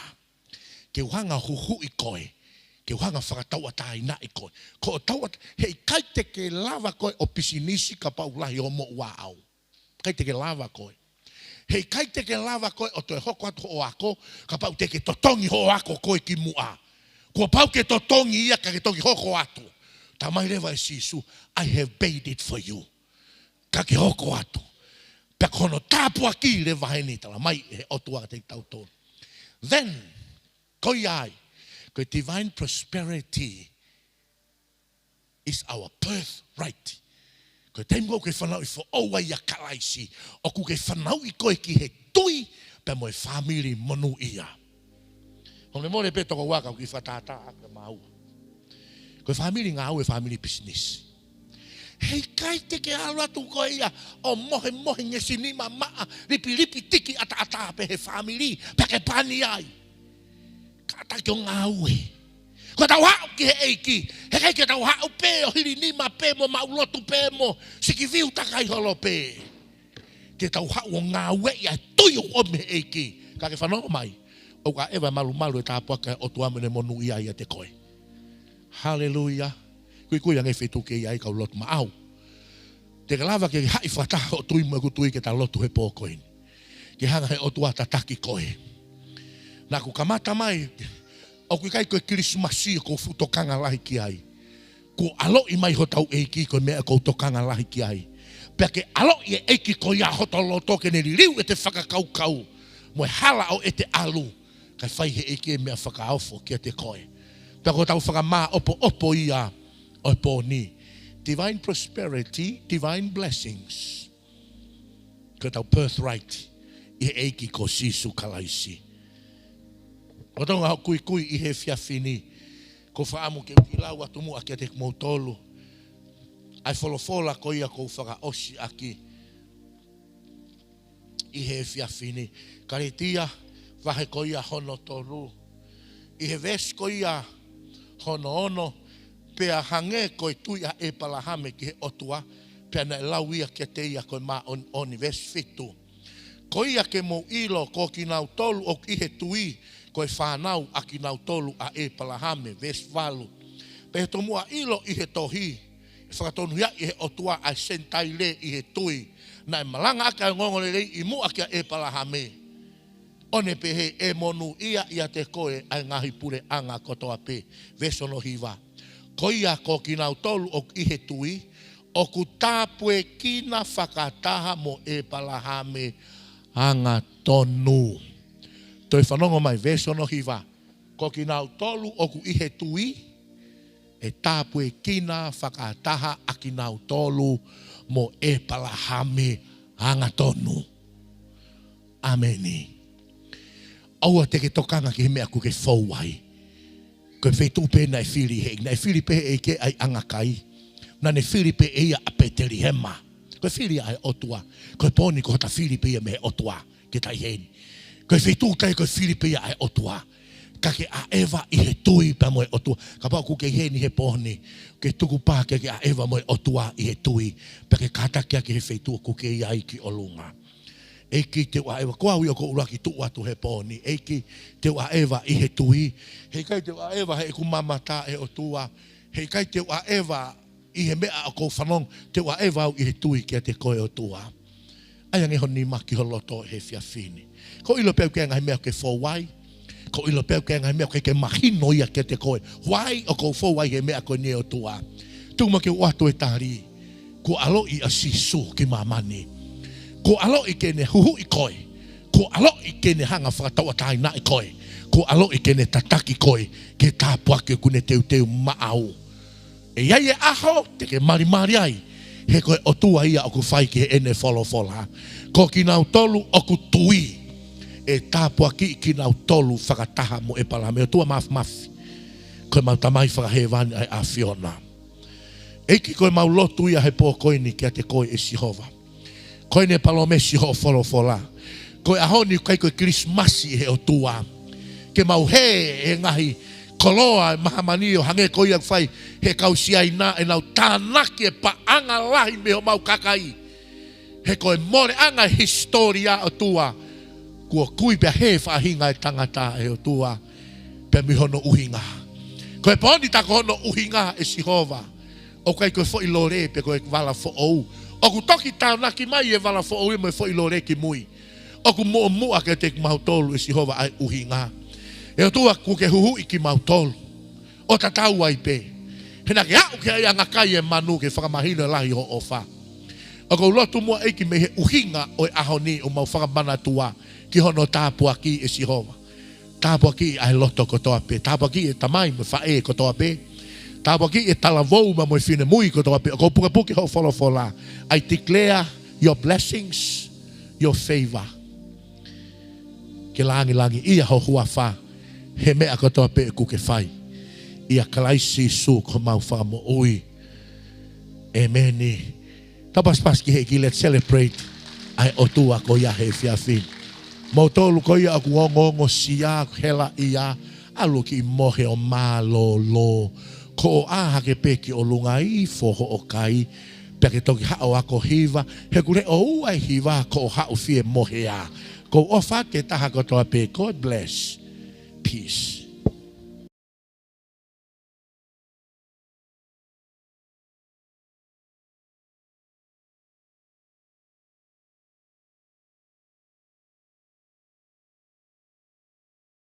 Ke u hanga huhuʻi koe, ke u hanga fakatauʻatāinaʻi koe. Ko e tauʻat-, heʻikai te ke lava koe ʻo pisinisi kapau lahi hoʻo moʻua ʻaʻau. ʻIkai te ke lava koe. Heʻikai te ke lava koe ʻo toe hoko atu hoʻo ako, kapau te ke totongi hoʻo ako koe kimuʻa. Kuo pau ke totongi ia ka ke toki hoko atu. Talamai leva ʻe Sīsū, I have paid it for you. Ka ke hoko atu. Pea ko hono tāpuaki leva eni talamai he ʻOtua kiate kitautolu. Then, ko ia ai, ko e divine prosperity is our birthright. Ko e taimi ʻoku ke fanauʻi foʻou ai ʻia Kalaisi, ʻoku ke fanauʻi koe ki he tui pea mo e fāmili monūʻia. Hoʻo mole pē toko ua ka u kiʻi fakatātā ʻaki maua. Ko e fāmili ngāue, fāmili pisinisi. Heʻikai te ke ʻalu atu koe ia ʻo mohemohe ngeʻesi nima maʻa, lipilipi tiki ʻataʻatā pē he fāmili, pea ke pani ai. Kātaki ʻo ngāue. Ko ʻetau haʻu ki he ʻEiki, heʻikai ke tau haʻu pē ʻo hili nima pē mo maʻu lotu pē mo sikiviu takai holo pē. Te tau haʻu ʻo ngāueʻi ʻa e tui ʻoku ʻomi he ʻEiki. Ka ke fanongo mai, ʻoku ʻaʻeva e malumalu e tāpuaki ʻa e ʻOtua mo ʻene monūʻia ʻiate koe. Haleluia. Kuikui ange feituʻu ke ʻi ai, kau lotu maʻau. Te ke lava ke haʻi fakataha hoʻo tui mo ʻeku tui ke ta lotu he pō ko eni. Ke hanga he ʻOtua ʻo tataki koe. Naʻa ku kamata mai, ʻoku ʻikai ko e Kilisimasi ʻoku ou fuʻu tokanga lahi ki ai. Kuo ʻaloʻi mai hotau ʻEiki, ko e meʻa ʻoku ou tokanga lahi ki ai. Pea ke ʻaloʻi e ʻEiki ko ia hoto loto, ke ne liliu ʻete fakakaukau mo e hala ʻo ʻete ʻalu, kae fai he ʻEiki e meʻa fakaofo kiate koe. Pea ko ʻetau fakamāʻopoʻopo ia ʻo e pō ni. Divine prosperity, divine blessings. Ko ʻetau birthright ʻi he ʻEiki ko Sīsū Kalaisi. ʻOku ou tokanga hoʻo kuikui ʻi he efiafi ni, ʻoku ou fakaʻamu ke u kiʻi lau atu muʻa kiate kimoutolu ʻa e folofola ko ia ʻoku ou fakaʻosi ʻaki ʻi he efiafi ni. Kalētia, vahe ko ia hono tolu. ʻI he veesi ko ia hono ono, pea hangē ko e tui ʻa ʻEpalahame ki he ʻOtua, pea naʻe lau ia kiate ia ko e māʻoniʻoni. Veesi fitu. Ko ia ke mou ʻilo, ko kinautolu ʻoku ʻi he tui, ko e fānau ʻa kinautolu ʻa ʻEpalahame. Veesi valu. Pea ʻi he tomuʻa ʻilo ʻi he tohi, ʻe fakatonuhiaʻi ʻe he ʻOtua ʻa e Senitaile ʻi he tui, naʻe malangaʻaki ʻa e ongoongolelei ʻi muʻa kia ʻEpalahame, ʻo ne pehē, ʻe monūʻia ʻiate koe ʻa e ngaahi puleʻanga kotoa pē. Veesi hono hiva. Ko ia ko kinautolu ʻoku ʻi he tui, ʻoku tāpuekina fakataha mo ʻEpalahame angatonu. Toe fanongo mai, veesi hono hiva. Ko kinautolu ʻoku ʻi he tui, ʻe tāpuekina fakataha ʻa kinautolu mo ʻEpalahame angatonu. ʻĀmeni. ʻOua te ke tokanga ki he meʻa ʻoku ke fou ai. Ko e feituʻu pē naʻe fili he, naʻe fili pē ʻe he ʻEiki ʻa e ʻangakai. Naʻa ne fili pē ʻe ia ʻa Petelihema. Ko e fili ʻa e ʻOtua. Ko e pō ni ko hota fili pē ia mei he ʻOtua ke ta ʻi heni. Ko e feituʻu taha ko e fili pē ia ʻa e ʻOtua. Ka ke ʻaʻeva ʻi he tui pea mo e ʻOtua. Kapau ʻoku ke ʻi heni he pō ni, ke tukupā ke ke ʻaʻeva mo e ʻOtua ʻi he tui, pea ke kātaki ʻaki he feituʻu ʻoku ke ʻi ai ki ʻolunga. ʻEiki, te u ʻaʻeva, ko au ia ʻoku ou ʻuluaki tuʻu atu he pō ni. ʻEiki, te u ʻaʻeva ʻi he tui. Heʻikai te u ʻaʻeva heʻeku mamata ʻe ʻOtua. Heʻikai te u ʻaʻeva ʻi he meʻa ʻoku ou fanongo, te u ʻaʻeva au ʻi he tui kiate koe ʻOtua. ʻAi ange ho nima ki ho loto he efiafi ni. ʻOku ou ʻilo pē ʻoku ʻi ai e ngaahi meʻa ʻoku ke fou ai. ʻOku ou ʻilo pē ʻoku ʻi ai e ngaahi meʻa ʻoku ʻikai ke mahino ia kiate koe. Why ʻoku ou fou ai he meʻa ko eni ʻOtua. Tuku muʻa ke u ʻoatu e tali. Kuo ʻaloʻi ʻa Sīsū ki māmani. Kuo ʻaloʻi ke ne huhuʻi koe. Kuo ʻaloʻi ke ne hanga fakatauʻatāinaʻi koe. Kuo ʻaloʻi ke ne tataki koe ki he tāpuaki ʻoku ne teuteu maʻau. ʻE ʻi ai e ʻaho te ke malimali ai, he ko e ʻOtua ia ʻoku fai ki heʻene folofola. Ko kinautolu ʻoku tui, ʻe tāpuakiʻi kinautolu fakataha mo ʻEpalahame. ʻOtua Māfimafi, ko ʻemau Tamai Fakahēvani ʻa e ʻAfiona. ʻEiki, ko ʻemau lotu ia he pō ko eni kiate koe ʻe Sihova. Ko ʻene palōmesi hoʻo folofola. Ko e ʻaho ni ʻoku ʻikai ko e Kilisimasi ʻe he ʻOtua ke mau hē he ngaahi koloa ʻo māmani ʻo hangē ko ia ʻoku fai he kau Siaina, ʻenau tānaki e paʻanga lahi mei homau kakai. He ko e moleʻanga e hisitōlia ʻOtua, kuo kui pea hē faʻahinga e tangata ʻe he ʻOtua, pea mei hono ʻuhinga. Ko e pō ni tā ko hono ʻuhinga ʻe Sihova. ʻOku ʻikai ko e foʻi lole pe ko e vala foʻou. ʻOku toki tānaki mai e vala foʻou ia mo e foʻi lole ki mui. ʻOku muʻomuʻa kiate kimautolu ʻe Sihova ʻa e ʻuhinga. ʻE ʻOtua, kuo ke huhuʻi kimautolu ʻo tatau ai pē. He naʻa ke aʻu ki ai ʻa e ʻangakai e manu ke fakamahino e lahi hoʻo ʻofa. ʻOku ou lotu muʻa ʻEiki mei he ʻuhinga ʻo e ʻaho ni ʻoku mau fakamanatua ki hono tāpuakiʻi ʻe Sihova. Tāpuakiʻi ʻa e loto kotoa pē. Tāpuakiʻi e tamai mo e faʻē kotoa pē. Tāpuakiʻi e talavou mo e finemui kotoa pē. ʻOku ou pukepuke hoʻo folofola. I declare your blessings, your favor. Ke langilangiʻia ho huafa he meʻa kotoa pē ʻoku ke fai. ʻia Kalaisi Sīsū ko homau Fakamoʻui. ʻEmeni. Tau pasipasi ki he ʻEiki, let's celebrate ʻa e ʻOtua ko ia he efiafi ni. Moutolu ko ia ʻoku ongoongosia, helaʻia, ʻalu ki mohe ʻo mālōlō. Ko ʻoʻā hake pē ki ʻolunga ifo hoʻo kai, pea ke toki haʻu ʻo ako hiva, he ʻoku leʻo ua e hiva ko hoʻo haʻu fie mohea. Ko e ʻofa ki he taha kotoa pē, God bless. Peace.